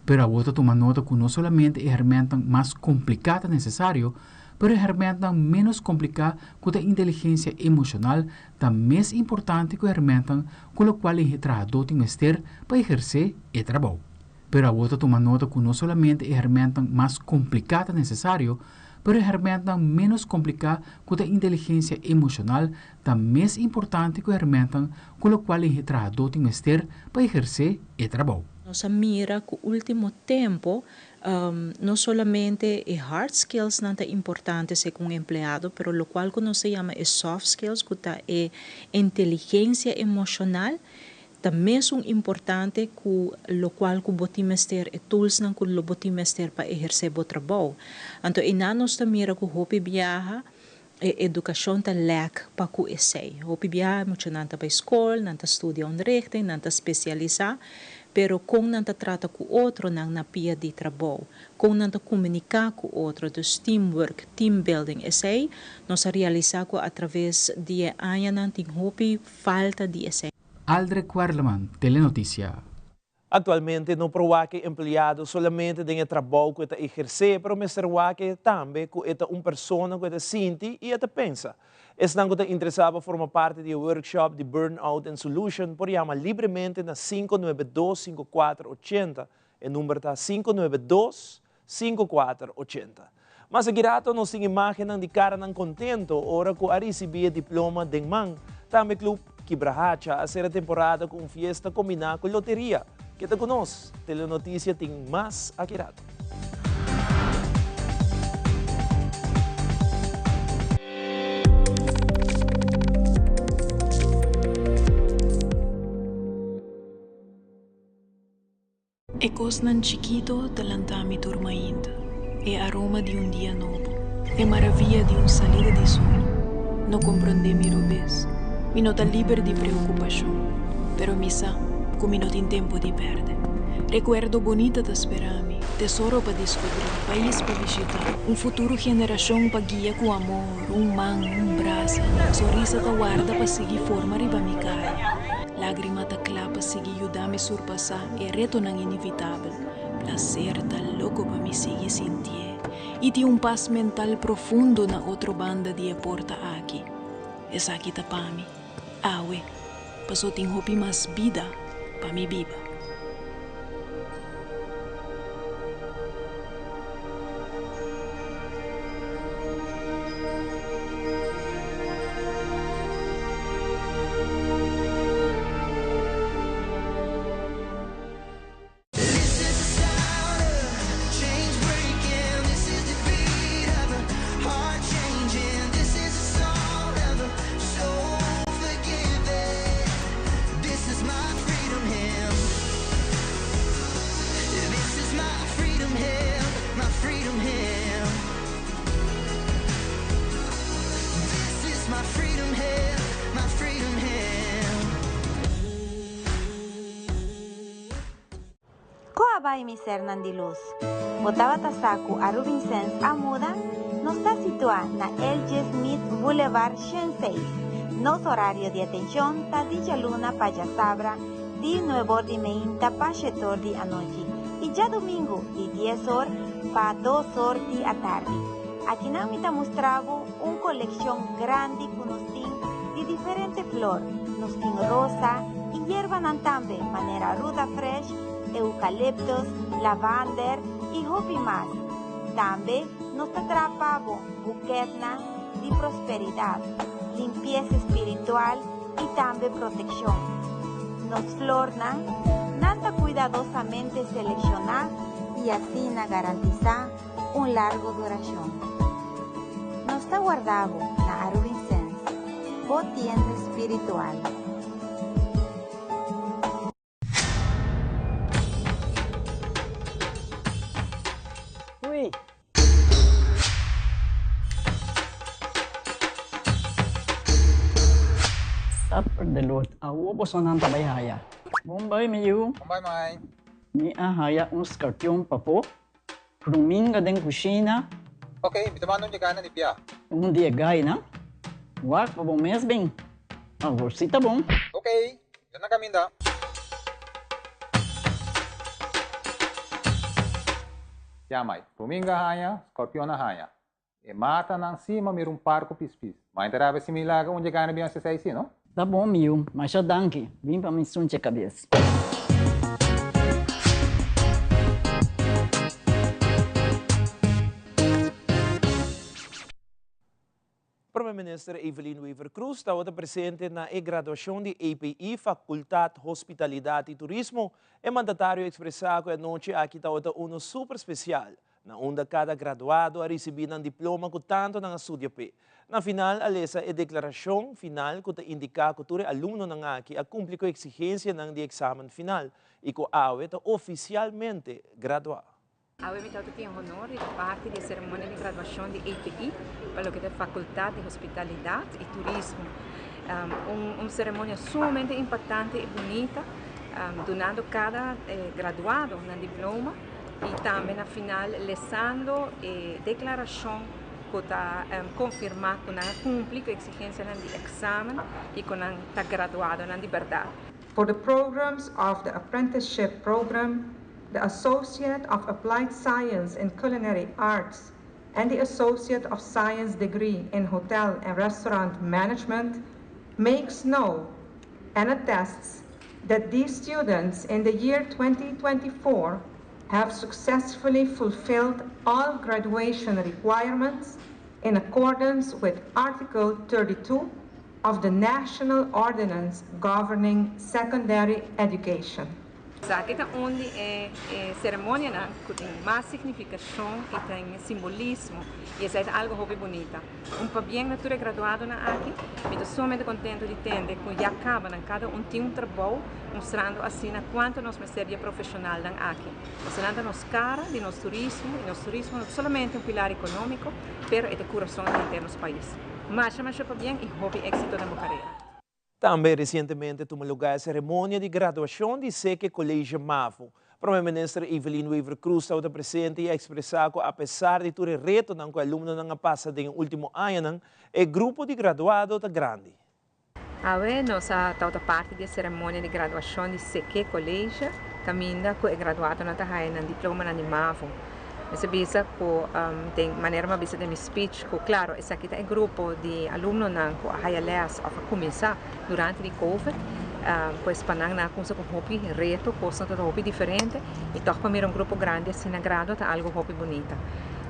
Pero awor ta tuma nota ku no solamente e hèrmèntnan mas kompliká ta nesesario, pero e hèrmèntnan ménos kompliká ku ta inteligensia emoshonal ta mes importante ku e hèrmèntnan ku lokual e trahadó tin mester pa ehersé e trabou. Pero awor ta tuma nota ku no solamente e hèrmèntnan mas kompliká ta nesesario, pero e hèrmèntnan ménos kompliká ku ta inteligensia emoshonal ta mes importante ku e hèrmèntnan ku lokual e trahadó tin mester pa ehersé e trabou. Nos a mira ku último tempu no solamente e hard skillsnan ta importante segun un empleado, pero lokual ku nos ta yama e soft skills ku ta e inteligensia emoshonal ta mesun importante ku lokual ku bo tin mester, e toolsnan ku lo bo tin mester pa ehersé bo trabou. Anto einan nos ta mira ku hopi biaha e edukashon ta lèk pa ku esei. Hopi biaha e muchanan ta bai skol, nan ta studia un richting, nan ta spesialisá, pero kon nan ta trata ku otronan na pia di trabou, kon nan ta komuniká ku otro, dus teamwork, team building, esei nos a realisá ku atraves di e añanan tin hopi falta di esei. Aldrich Werleman, Telenoticia. Aktualmente no por wak e empleado solamente den e trabou ku e ta ehersé, pero mester wak e tambe ku e ta un persona ku e ta sinti i e ta pensa. Esnan ku ta interesá pa forma parti di e workshop di Burnout and Solution por yama libremente na 592 5480. E number ta 592 5480. Mas aki rato nos tin imagennan di karanan kontento ora ku a risibí e diploma den man. Tambe Club Kibrahacha a sera temporada ku un fiesta kombiná ku loteria. Keda ku nos, Telenoticia tin mas aki rato. E kosnan chikito ta lanta mi tur mainta, e aroma di un dia nobo, e maravia di un salida di sol. No komprondé mi robes, mi no ta liber di preokupashon, pero mi sa ku mi no tin tempu di pèrdè. Rekuerdo bunita ta spera mi, tesoro pa diskubrí, pais pa bishitá, un futuro generashon pa guia ku amor, un man, un brasa, sonrisa ta warda pa sigui forma riba mi kara. Lágrima ta kla pa sigui yuda mi surpasá e retonan inevitabel. Plaser ta loko pa mi sigui sintié i tin un pas mental profundo na otro banda di e porta aki. Esaki ta pa mi, awe, paso tin hopi mas bida pa mi biba. Ko a bai mi sernan di lus? Bo tabata sa ku Arubinsens a muda? Nos ta situá na LG. Smith Boulevard 106. Nos horario di atenshon ta di djaluna pa djasabra di nuebor di meinta pa shetor di anochi i djadumingu di dies or pa dos or di atardi. Akinan mi ta mustra bo un kolekshon grandi ku nos tin di diferente flor. Nos tin rosa i yerbanan tambe manera ruda fresh, eukaliptus, lavander i hopi mas. Tambe nos ta traha pa bo buketnan di prosperidat, limpiesa spiritual i tambe protekshon. Nos flornan, nan ta kuidadosamente selekshoná i asina garantisá un largo durashon. Nos ta warda bo na Arubinsens, bo tienda spiritual. Ui. Suffer the Lord. Awo bosonan ta bai haya. Bon bai mi yu. Bon bai mai. Mi a haya un skarpion pafó. Ruminga den kushina. Ok, mi ta manda un di gainan di bia. Un di e gainan? Wak pa bo mes bin. Awor si ta bon. Ok, mi ta na kaminda. Ya mai, ruminga haña, skorpion a haña. E matanan si ma mira un par ku pispis. Mai ta rabia si mi laga un dje gana bin hasi esei si, no? Ta bon mi yu, masha danki. Bin pa mi sunche kabes. Prome Minister Evelyn Wever-Croes tabata presente na e graduacion di API Facultad Hospitalidad y Turismo. E mandatario a expresa cu e anochi aki tabata uno super special, na unda cada graduado a ricibi nan diploma cu tanto nan a studia p'e. Na final a lesa e declaracion final cu ta indica cu tur e alumnonan aki a cumpli cu exigencianan di examen final y cu awe ta oficialmente gradua. Awe mi tabata tin e honor di ta parti di e ceremonia di graduacion di API pa loke ta e Facultad di Hospitalidad y Turismo. Un ceremonia sumamente impactante y bunita, dunando cada graduado nan diploma y tambe na final lesando e declaracion cu ta confirma cu nan a cumpli cu e exigencianan di examen y cu nan ta graduadonan di berdad. For the programs of the Apprenticeship Program, the Associate of Applied Science in Culinary Arts and the Associate of Science degree in Hotel and Restaurant Management, makes known and attests that these students in the year 2024 have successfully fulfilled all graduation requirements in accordance with Article 32 of the National Ordinance Governing Secondary Education. Esaki ta un di e ceremonianan cu tin mas significacion y tin simbolismo y esai ta algo hopi bunita. Un pabien na tur e graduadonan aki, mi ta sumamente contento di tende cu ya caba nan cada un tin un trabou mustrando asina cuanto nos mester di e profesionalnan aki. Pasobra nan ta nos cara di nos turismo y nos turismo no ta solamente un pilar economico pero e ta e curason di henter nos pais. Masha masha pabien y hopi exito den bo carera. Tambe resientemente tuma lugá e seremonia di graduashon di Seke College Mavo. Prome Minister Evelyn Wever-Croes tabata presente i a ekspresá ku apesar di tur e retonan ku e alumnonan a pasa den e último añanan, e grupo di graduado ta grandi. Awe nos a tabata parti di e seremonia di graduashon di Seke College kaminda ku e graduadonan ta haya nan diplomanan di Mavo. Mester bisa ku den manera mi a bisa den mi speech ku klaro esaki ta e grupo di alumnonan ku a haya les òf a kuminsá durante di covid pues pa nan nan a kumsa ku hopi reto, kosnan ta hopi diferente i tòg pa mira un grupo grandi asina gradua ta algu hopi bunita.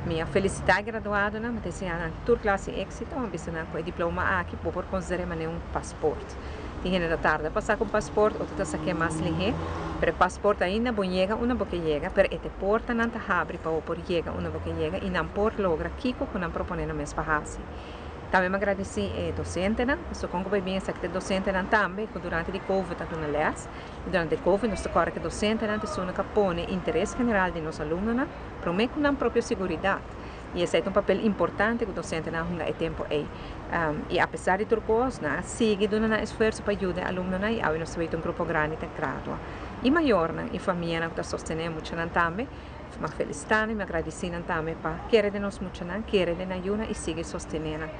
Mi a felisitá e graduadonan, mi ta deseá nan tur klase éksito, mi a bisa nan ku e diploma aki bo por konsider'é manera un pasport. Tin hende ta tarda pa saka un pasport, otro ta sak'é mas lihé, pero e pasport ainda bo yega unda bo ke yega, pero e te portanan ta habri pa bo por yega unda bo ke yega i nan por logra kiko ku nan proponé nan mes pa hasi. Tambe mi a gradisí e dosentenan, pasobra kon ku bai bin esaki ta e dosentenan tambe ku durante di covid a duna lès, i durante di covid nos ta kòrda ku e dosentenan ta esun ku a pone interes general di nos alumnonan promé ku nan propio seguridat. I esei ta un papel importante ku dosentenan a hunga e tempu ei. I apesar di tur kos, nan a sigui duna nan esfuerso pa yuda e alumnonan i awe nos ta weta un grupo grandi ta gradua. I mayornan i famianan ku ta sostené e muchanan tambe, mi a felisitá nan i mi a gradisí nan tambe pa kere den nos muchanan, kere den nan yunan i sigui sostené nan.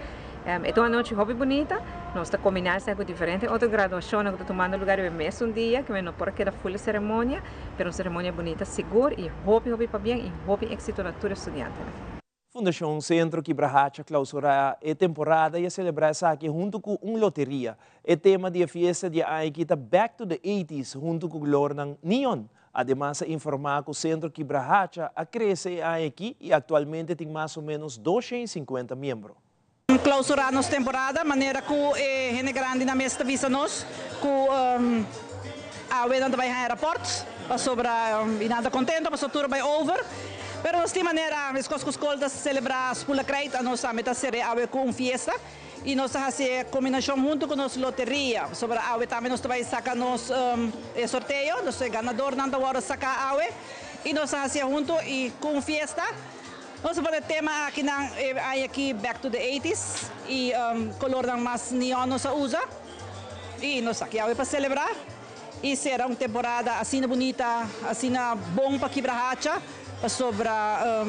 E ta un anochi hopi bunita. Nos ta kombiná esei ku diferente otro graduashonnan ku ta tumando lugar riba e mesun dia, ku no por a keda ful e seremonia. Pero un ceremonia bunita sigur y hopi hopi pabien y hopi exito na tur e studiantenan. Fundacion Centro Kibrahacha clausura e temporada y a celebra esaki hunto cu un loteria. E tema di e fiesta di e aña aki ta Back to the Eighties hunto cu colornan neon. Ademas a informa cu Centro Kibrahacha a crece e aña aki y actualmente tin mas o menos 250 miembro. Clausura nos temporada manera cu e hende grandinan mes ta bisa nos cu. Awe nan ta bai haña raport pasobra i nan ta kontento pasobra tur a bai over. Pero nos tin manera meskos ku skol ta selebrá Spula Krijt a nos tambe ta ser'é awe ku un fiesta i nos ta hasi e kombinashon huntu ku nos loteria pasobra awe tambe nos ta bai saka nos e sorteo, nos e ganadornan ta wòrdu saká awe i nos ta hasié huntu i ku un fiesta. Nos a pone tema aki nan e aña aki Back to the Eighties i kolornan mas neon nos a usa. I nos aki awe pa selebrá i sera un temporada asina bunita, asina bon pa Kibrahacha, pasobra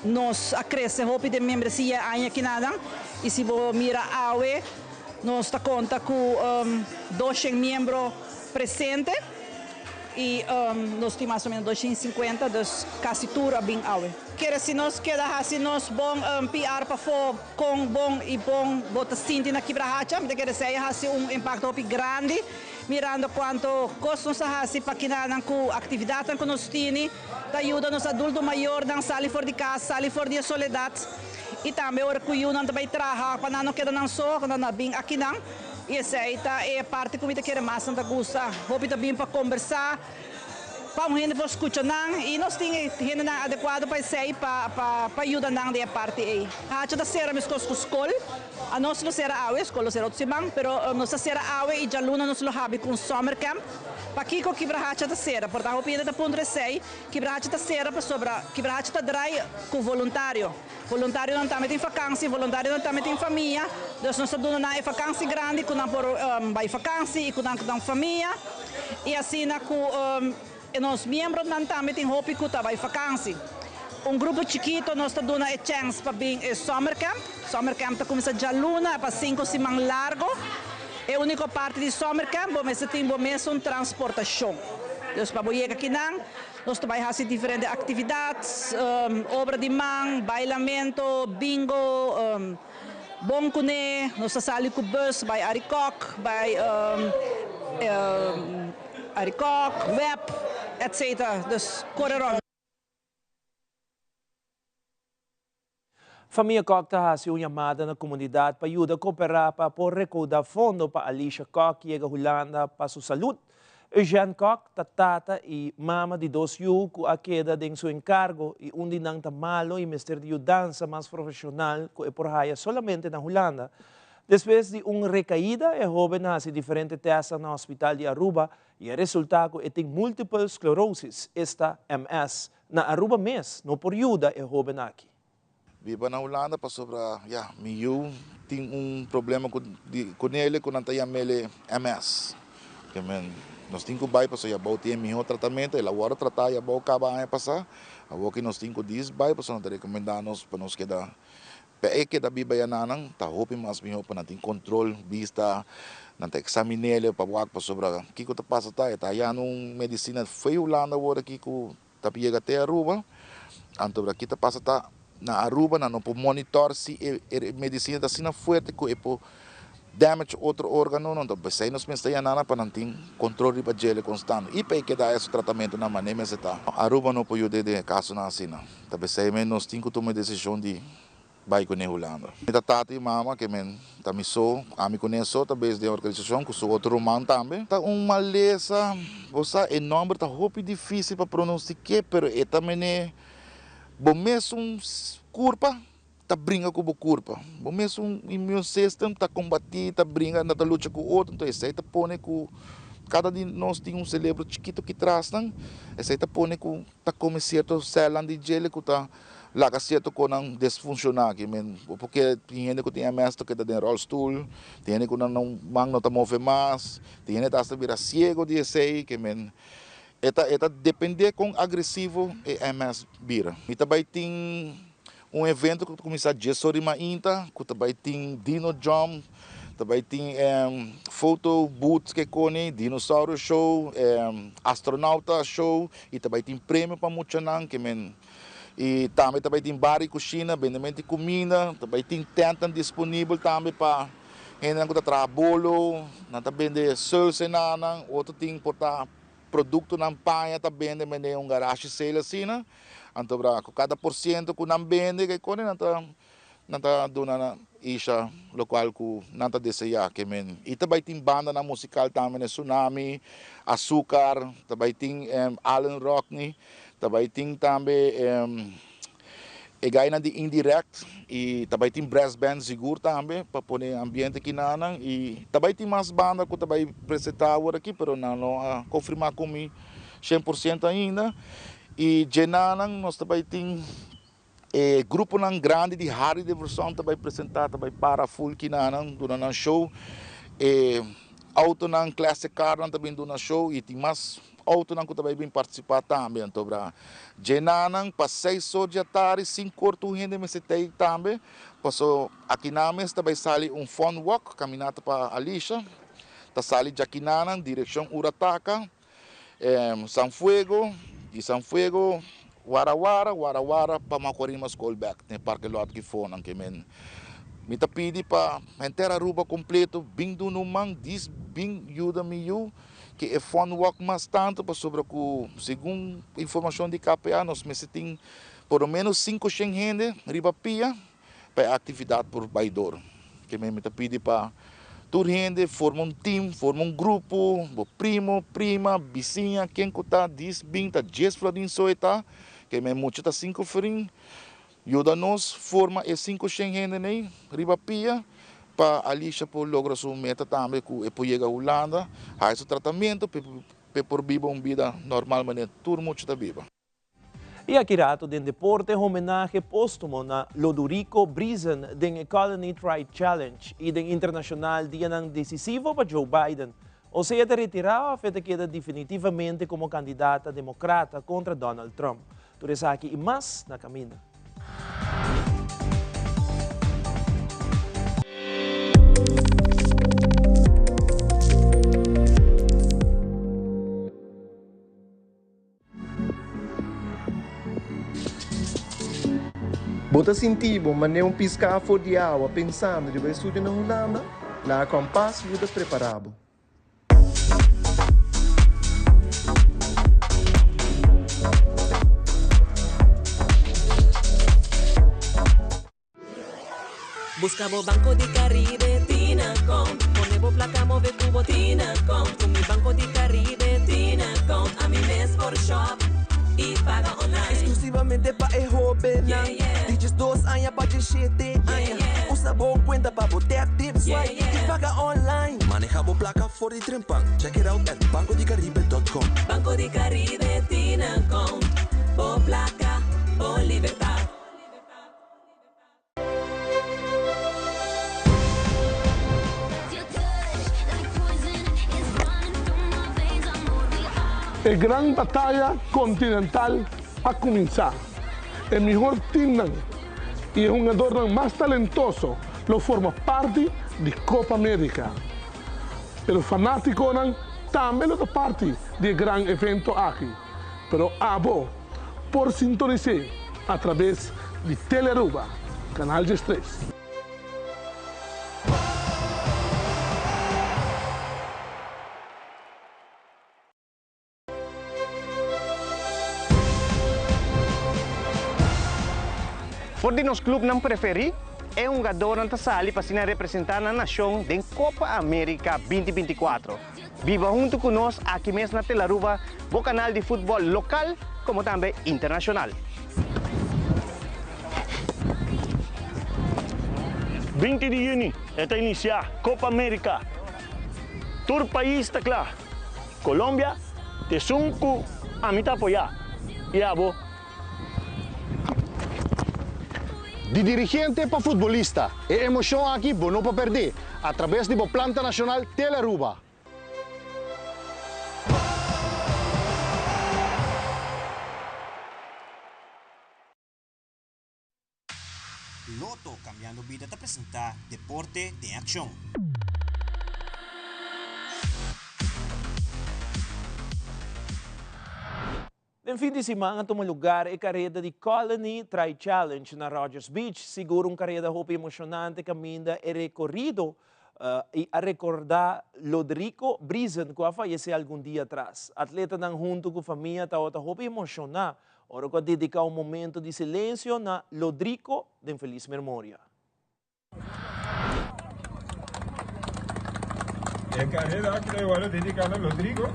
nos a krese hopi den membresia e aña kinanan i si bo mira awe nos ta konta ku doshen miembro presente i nos tin mas o menos doshen i sinkuenta, dus kasi tur a bin awe. Kere si nos keda hasi nos bon PR pafó. Kon bon i bon bo ta sinti na Kibrahacha? Mi ta kere esei a hasi un impakto hopi grandi mirando kuantu kos nos a hasi pa kinanan ku aktividatnan ku nos tini ta yuda nos adulto mayornan sali for di kas, sali for di e soledat i tambe ora ku yunan ta bai traha pa nan no keda nan so, nan a bin akinan i esei ta e parti ku mi ta kere mas nan ta gusta. Hopi ta bin pa kombersá. Pa un hende por skucha nan i nos tin e hendenan adekuado pa esei pa pa yuda nan den e parti ei. Hacha ta sera meskos ku skol. Anos lo sera awe, skol lo sera otro siman, pero nos ta sera awe i djaluna nos lo habi ku un summer camp. Pakiko Kibra Hacha ta sera? Por ta hopi hende ta puntra esei. Kibra Hacha ta sera pasobra Kibra Hacha ta drai ku voluntario. Voluntarionan tambe tin fakansi, voluntarionan tambe tin famia, dus nos ta duna nan e fakansi grandi ku nan por bai fakansi i ku nan ku nan famia i asina ku nos miembronan tambe tin hopi ku ta bai fakansi. Un grupo chikito nos ta duna e chèns pa bin e summer camp. Summer camp ta kuminsá djaluna pa sinku siman largo. E úniko parti di summer camp bo mester tin bo mesun transportashon. Dus pa bo yega kinan. Nos ta bai hasi diferente aktividat, obra di man, bailamento, bingo, bon kuné. Nos ta sali ku bus bai Arikok, bai Arikok, Web, etcetera. Dus kore rònt. Famia Kok ta hasi un yamada na komunidat pa yuda koperá pa por rekoudá fondo pa Alicia Kok yega Hulanda pa su salud. Eugène Kok ta tata i mama di dos yu ku a keda den su enkargo i un di nan ta malo i mester di yudansa mas profeshonal ku e por haya solamente na Hulanda. Despues di un rekaida e hoben a hasi diferente tèstnan na hospital di Aruba i a resultá ku e tin multiple sclerosis, esta MS. Na Aruba mes no por yuda e hoben aki. Biba na Hulanda pasobra ya mi yu tin un problema ku di kunele ku nan ta yamele MS. Ke men nos tin ku bai pasobra ya bou tin e miho tratamentu el a wòrdu tratá ya bou kaba aña pasá awor ki nos tin ku dis bai pasobra nan ta rekomendá nos pa nos keda pa e keda biba ya nan ta hopi mas miho pa nan tin kontrol bista nan ta eksaminele pa wak pasobra kiko ta pasa ta e ta hayando un medisina fo'i Hulanda awor aki ku Ta yega te Aruba, anto aki ta pasa ta na Aruba nan no por monitor si e medicina ta asina fuerte cu e por damage otro organonan, anto pesey nos mester yama nan pa nan tin control riba djele constant y pa e keda haci su tratamento na mane mester ta. Aruba no por yuda den e casonan asina, ta pesey mes nos tin cu tuma e decision di Bai kuné Hulanda. Mi ta tata i mama ke men ta mi so, ami kuné so ta bes den organisashon ku su otro ruman tambe. Ta un malesa, bo sa e nòmber ta hopi difísil pa pronunsiké pero e ta mene bo mesun kurpa ta bringa ku bo kurpa, bo mesun immune system ta kombatí, ta bringa, ta lucha ku otro, enton esei ta pone ku kada di nos tin un selebro chikito ki trasnan, esei ta pone ku ta kome sierto sèlnan di djele ku ta Laga sierto konan desfunshoná aki men porque tin hende ku tin MS ta keda den rolstoel, tin hende ku nan man no ta move mas, tin hende ta hasta bira siego di esei ke men e ta e ta depende kon agresivo e MS bira. Mi ta bai tin un evento ku ta kuminsá dies or di mainta ku ta bai tin dino jump, ta bai tin photo booth ke koni, dinosaurio show, astronauta show i ta bai tin premio pa muchanan ke men. I tambe ta bai tin bar i kushina, bendemento di kuminda, ta bai tin tèntnan disponibel tambe pa hendenan ku ta traha bolo, nan ta bende sùlsenanan, otro tin por ta produktonan paña ta bende mende un garashi sale asina. Anto bra ku kada por siento ku nan bende kiko nan ta. Nan ta duna na Isha locual cu nan ta desea ke men. Y ta bay tin bandanan musical tambe ne Tsunami, Azucar, ta bay tin Allen Rockney, ta bay tin tambe e gainan di Indirect y ta bay tin brass band sigur tambe pa pone ambiente kinanan y ta bay tin mas banda cu ta bay presenta awor aki pero nan no a confirma cu mi 100% ainda y djenanan nos ta bay tin E gruponan grandi di Harley Davidson ta bai presenta, ta bai para full kinanan duna nan show. E autonan classic carnan ta bin duna show y tin mas autonan cu ta bai bin participa tambe. Anto bra djenanan pa seis or di atari, cinco or tur hende mester tey tambe, paso akinan mes ta bai sali un fun walk, caminata pa Alicia, ta sali djakinanan direccion Urataca. San Fuego, di San Fuego, Warawara, Warawara pa Macuarima School bek den parke lot ki fonan ke men. Mi ta pidi pa henter Aruba completo bin duna un man, dis bin yuda mi yu ke e fun walk mas tanto pasobra ku segun informacion di KPA nos mester tin por lo menos 500 hende riba pia pa e actividad por bay door. Ke men mi ta pidi pa tur hende forma un team, forma un grupo, bo primo, prima, bisiña, ken ku ta dis bin ta djes florin so e ta, ke men mucha ta sinku florin, yuda nos forma e 500 hende nei riba pia pa Alicia por logra su meta tambe ku e por yega Hulanda, haya su tratamento pa e por biba un bida normal manera tur mucha ta biba. Y aki rato den deporte homenahe postumo na Lodurico Briesen den e Colony Tri Challenge y den internacional dianan decisivo pa Joe Biden. O sea ta retira of e ta keda definitivamente como candidata democrata contra Donald Trump. Tur esaki y mas na caminda. Bo ta sinti bo manera un piská for di awa pensando riba e studio na Hulanda? Laga Kompas yuda prepará bo. Busca bo Banco di Caribe Tinacom. Pone bo placa move cu bo Tinacom. Cu mi Banco di Caribe Tinacom. Ami mes por shop y paga online. Exclusivamente pa e hobennan. Di 12 aña pa 17 aña. Usa bo cuenta pa bo tap, tip, swipe y paga online. Maneha bo placa for di trempan. Check it out at bancodicaribe.com. Banco di Caribe Tinacom. Bo placa, bo libertad. E gran bataya continental a cuminsa. E mihor teamnan y e hungadornan mas talentoso lo forma parti di Copa America. Pero fanaticonan tambe lo ta parti di e gran evento aki. Pero abo por sintonis'é a traves di Telearuba, Canal 13. For di nos clubnan preferi, e hungadornan ta sali pa asina representa nan nacion den Copa America 2024. Biba hunto cu nos aki mes na Telaruba, bo canal di futbol local como tambe internacional. 20 di juni e ta inicia Copa America. Tur pais ta cla. Colombia t'esun cu ami ta apoya y abo. Di dirigente pa futbolista, e emocion aki bo no por perde a traves di bo planta nacional Telearuba. Lotto Cambiando Bida ta presenta Deporte den Accion. Den fin di siman a tuma lugar e kareda di Colony Tri Challenge na Rodgers Beach. Sigur un kareda hopi emoshonante kaminda e rekorido i a rekordá Lodrico Briesen ku a fayesé algun dia atras. Atletanan huntu ku famia tabata hopi emoshoná ora ku a dediká un momento di silensio na Lodrico den felis memoria. E carrera aki ta worde dedica na Lodrigo.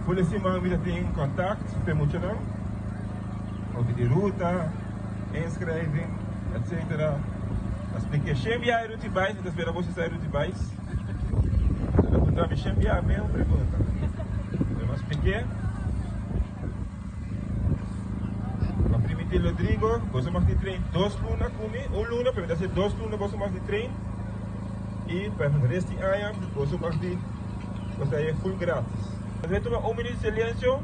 Ful e siman mi ta tin contact cu e muchanan over di ruta, inschrijving, etc. Ta splica shen biaha e ruta y mi ta spera boso sa e ruta y bais. Ta puntra mi shen biaha mesmo pregunta. Pero mi a splique. Pa primiti Lodrigo, boso mag di train dos luna ku mi, un luna, pero mi ta hasi dos luna boso mag di train i pa e rest di aña boso mag di boso ta haña full gratis. Nos bai tuma un minuut di silensio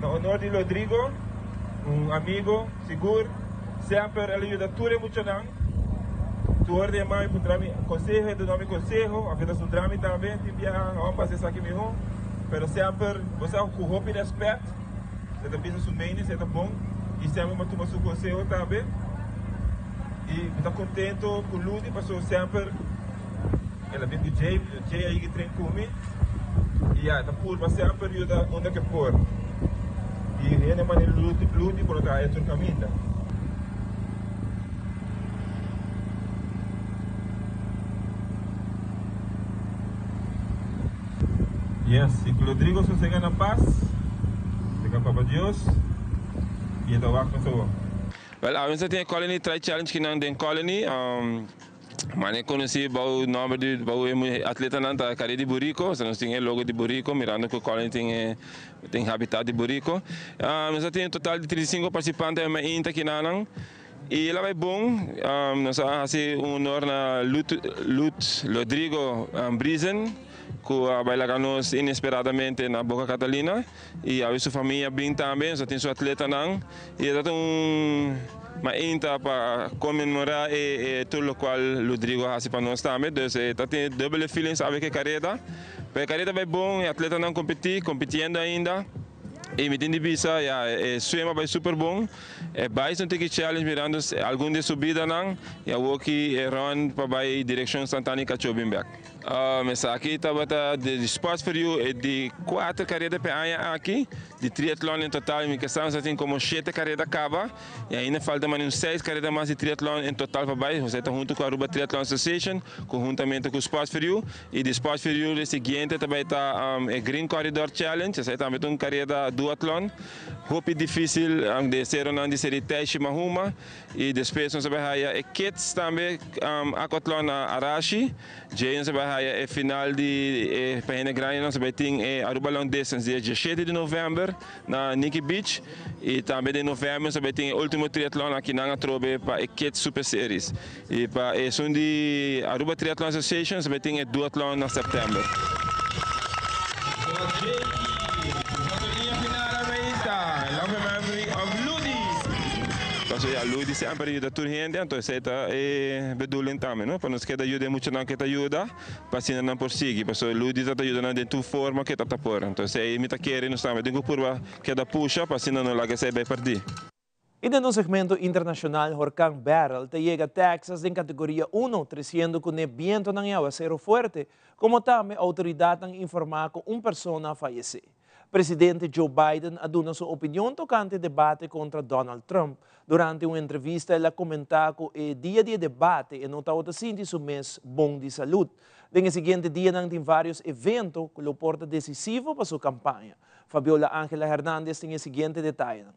na honor di Lodrigo, un amigo sigur, semper el a yuda tur e muchanan, tur di e mami puntra mi konseho, e duna mi konseho, aunke ta sundra mi tambe tin biaha, awor pasa esaki miho, pero semper bo sa ku hopi respet. E ta bisa su mening, si e ta bon, i semper mi a tuma su conseho tambe. I mi ta contento cu Ludi pasobra semper el a bin cu Jay, Jay a yega tren cu mi i ya, e ta purba semper yuda unda cu e por. I hende manera Ludi, Ludi por no ta haya tur caminda. Yes, y cu Lodrigo sosega na paz, sega Papa Dios, y e ta wak nos awor. Wel, awe nos ta tin e Colony Tri Challenge kinan den Colony. Mane conoci bou nomber di bou e atletanan ta Carrera di Burico, so nos tin e logo di Burico mirando cu Colony tin e tin habitat di Burico. Nos a tin un total di 35 participante awe mainta kinanan. Y el a bay bon, nos a haci un honor na Lut Lut Lodrigo Briesen cu a bay laga nos inesperadamente na Boca Catalina y awe su famia bin tambe, nos a tin su atletanan y e ta un mainta pa conmemora e e tur locual Ludrigo a haci pa nos tambe, dus e ta tin dubbele feelings awe cu e careda, pero e careda bay bon, e atletanan competi, compitiendo ainda. Y mi tin di bisa, ya, e swim a bay super bon. E Bison Tiki Challenge mirando algun di e subidanan y awoki e run pa bay direccion Santana y Cachó bin bek. Esaki tabata di Sports for You e di cuater careda p'e aña aki, di triatlon en total mi ke sa nos a tin como shete careda caba y ainda falta mane un seis careda mas di triatlon en total pa bay. Jose ta hunto cu Aruba Triathlon Association conhuntamente cu Sports for You. Y di Sports for You e siguiente ta bay ta e Green Corridor Challenge, esey tambe ta un careda duatlon hopi dificil de ceronan di seri Teishi Mahuma y despues nos a bay haya e Kids tambe aquathlon na Arashi, djey nos a bay haya e final di e pa hende grandi nos a bay tin e Aruba Long Distance dia diashete di november na Nikki Beach y tambe den november nos a bay tin e ultimo triatlon akinan atrobe pa e Kids Super Series. Y pa esun di Aruba Triathlon Association sa bay tin e duathlon na september. Paso ya Ludi semper a yuda tur hende, anto esey ta e bedoeling tambe no, pa nos keda yuda e muchanan ke ta yuda pa asina nan por sigui, pasobra Ludi ta ta yuda nan den tur forma ke ta ta por, anto esey mi ta kere nos tambe tin ku purba keda pusha pa asina no laga esey bay perdí. I den un segmento internashonal horkan Beryl ta yega Texas den kategoria uno, tresiendo kuné bientonan i awasero fuerte, komo tambe outoridatnan informá ku un persona a fayesé. Presidente Joe Biden a duna su opinion tokante debate kontra Donald Trump. Durante un entrevista el a komentá ku e dia di e debate e no tabata sinti su mes bon di salud. Den e siguiente dianan tin vários evento ku lo por ta desisivo pa su kampaña. Fabiola Angela Hernandez tin e siguiente detayenan.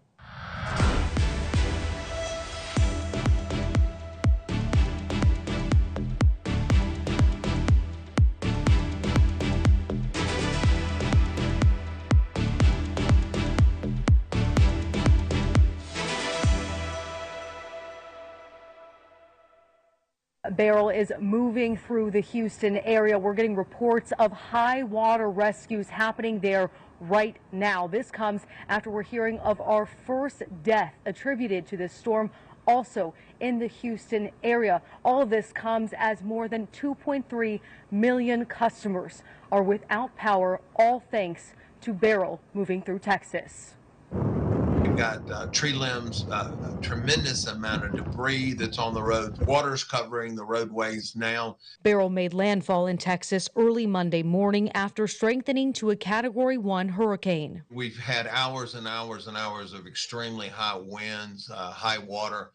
Beryl is moving through the Houston area. We're getting reports of high water rescues happening there right now. This comes after we're hearing of our first death attributed to this storm also in the Houston area. All of this comes as more than 2.3 million customers are without power, all thanks to Beryl moving through Texas. We've got uh, tree limbs, uh, a tremendous amount of debris that's on the roads. Water's covering the roadways now. Beryl made landfall in Texas early Monday morning after strengthening to a Category 1 hurricane. We've had hours and hours and hours of extremely high winds, uh, high water.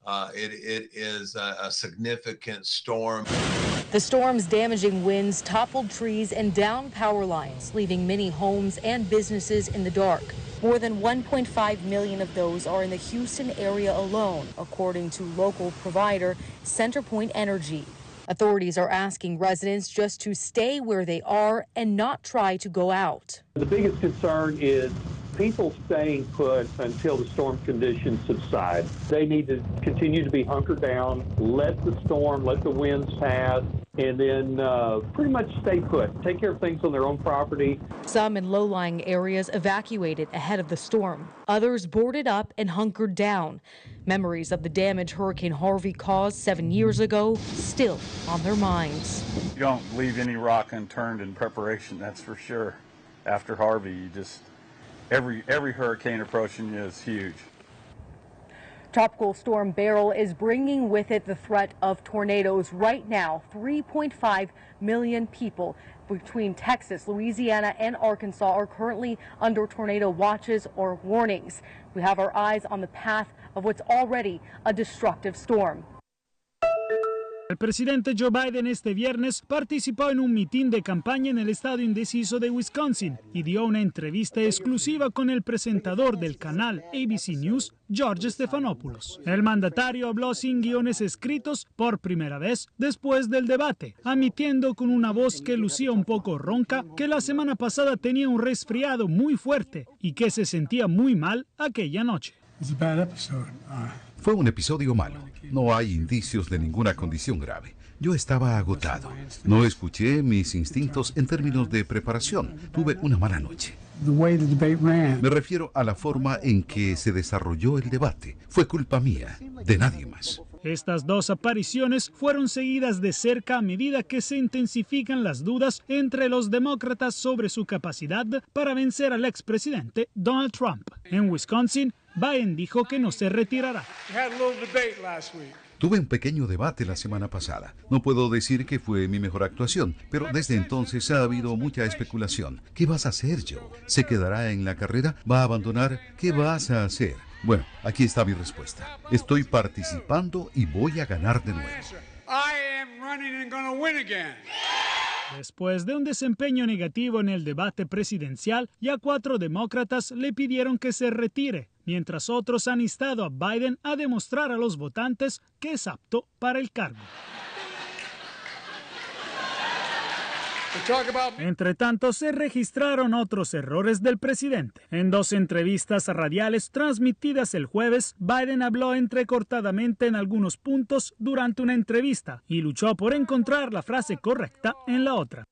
Uh, it, it is a, a significant storm. The storm's damaging winds toppled trees and downed power lines, leaving many homes and businesses in the dark. More than 1.5 million of those are in the Houston area alone, according to local provider CenterPoint Energy. Authorities are asking residents just to stay where they are and not try to go out. The biggest concern is people staying put until the storm conditions subside. They need to continue to be hunkered down, let the storm, let the winds pass, and then uh, pretty much stay put. Take care of things on their own property. Some in low lying areas evacuated ahead of the storm, others boarded up and hunkered down. Memories of the damage Hurricane Harvey caused seven years ago still on their minds. You don't leave any rock unturned in preparation, that's for sure. After Harvey, you just every every hurricane approaching you is huge. Tropical storm Beryl is bringing with it the threat of tornadoes. Right now, 3.5 million people between Texas, Louisiana, and Arkansas are currently under tornado watches or warnings. We have our eyes on the path of what's already a destructive storm. El presidente Joe Biden este viernes participó en un mitin de campaña en el estado indeciso de Wisconsin y dio una entrevista exclusiva con el presentador del canal ABC News, George Stephanopoulos. El mandatario habló sin guiones escritos por primera vez después del debate, admitiendo con una voz que lucía un poco ronca que la semana pasada tenía un resfriado muy fuerte y que se sentía muy mal aquella noche. Fue un episodio malo. No hay indicios de ninguna condición grave. Yo estaba agotado. No escuché mis instintos en términos de preparación. Tuve una mala noche. Me refiero a la forma en que se desarrolló el debate. Fue culpa mía, de nadie más. Estas dos apariciones fueron seguidas de cerca a medida que se intensifican las dudas entre los demócratas sobre su capacidad para vencer al expresidente Donald Trump. En Wisconsin, Biden dijo que no se retirará. Tuve un pequeño debate la semana pasada. No puedo decir que fue mi mejor actuación, pero desde entonces ha habido mucha especulación. ¿Qué vas a hacer, Joe? ¿Se quedará en la carrera? ¿Va a abandonar? ¿Qué vas a hacer? Bueno, aquí está mi respuesta. Estoy participando y voy a ganar de nuevo. Después de un desempeño negativo en el debate presidencial, ya cuatro demócratas le pidieron que se retire, mientras otros han instado a Biden a demostrar a los votantes que es apto para el cargo. Entre tanto, se registraron otros errores del presidente. En dos entrevistas radiales transmitidas el jueves, Biden habló entrecortadamente en algunos puntos durante una entrevista y luchó por encontrar la frase correcta en la otra.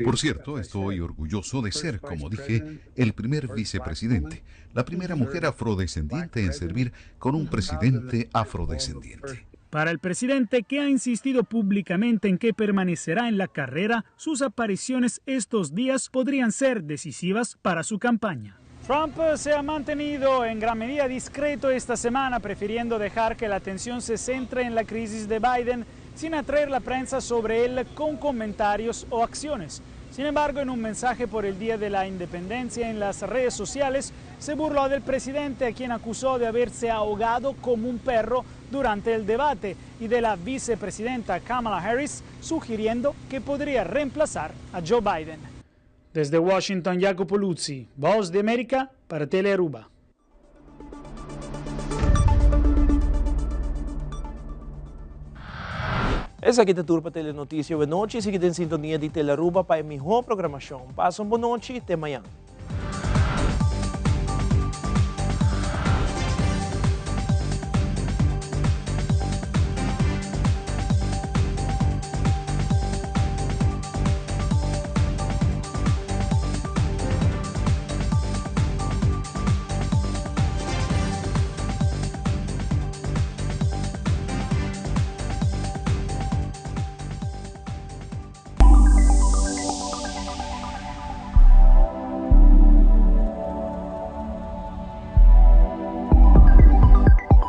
Por cierto, estoy orgulloso de ser, como dije, el primer vicepresidente, la primera mujer afrodescendiente en servir con un presidente afrodescendiente. Para el presidente, que ha insistido públicamente en que permanecerá en la carrera, sus apariciones estos días podrían ser decisivas para su campaña. Trump se ha mantenido en gran medida discreto esta semana, prefiriendo dejar que la atención se centre en la crisis de Biden sin atraer la prensa sobre él con comentarios o acciones. Sin embargo, en un mensaje por el Día de la Independencia en las redes sociales, se burló del presidente, a quien acusó de haberse ahogado como un perro durante el debate, y de la vicepresidenta Kamala Harris, sugiriendo que podría reemplazar a Joe Biden. Desde Washington, Jacopo Luzzi, Voz de América para Telearuba. Esaki ta tur pa Telenoticia awe nochi. Sigui den sintonia di Telearuba pa e miho programacion. Pasa un bon nochi, te mañan.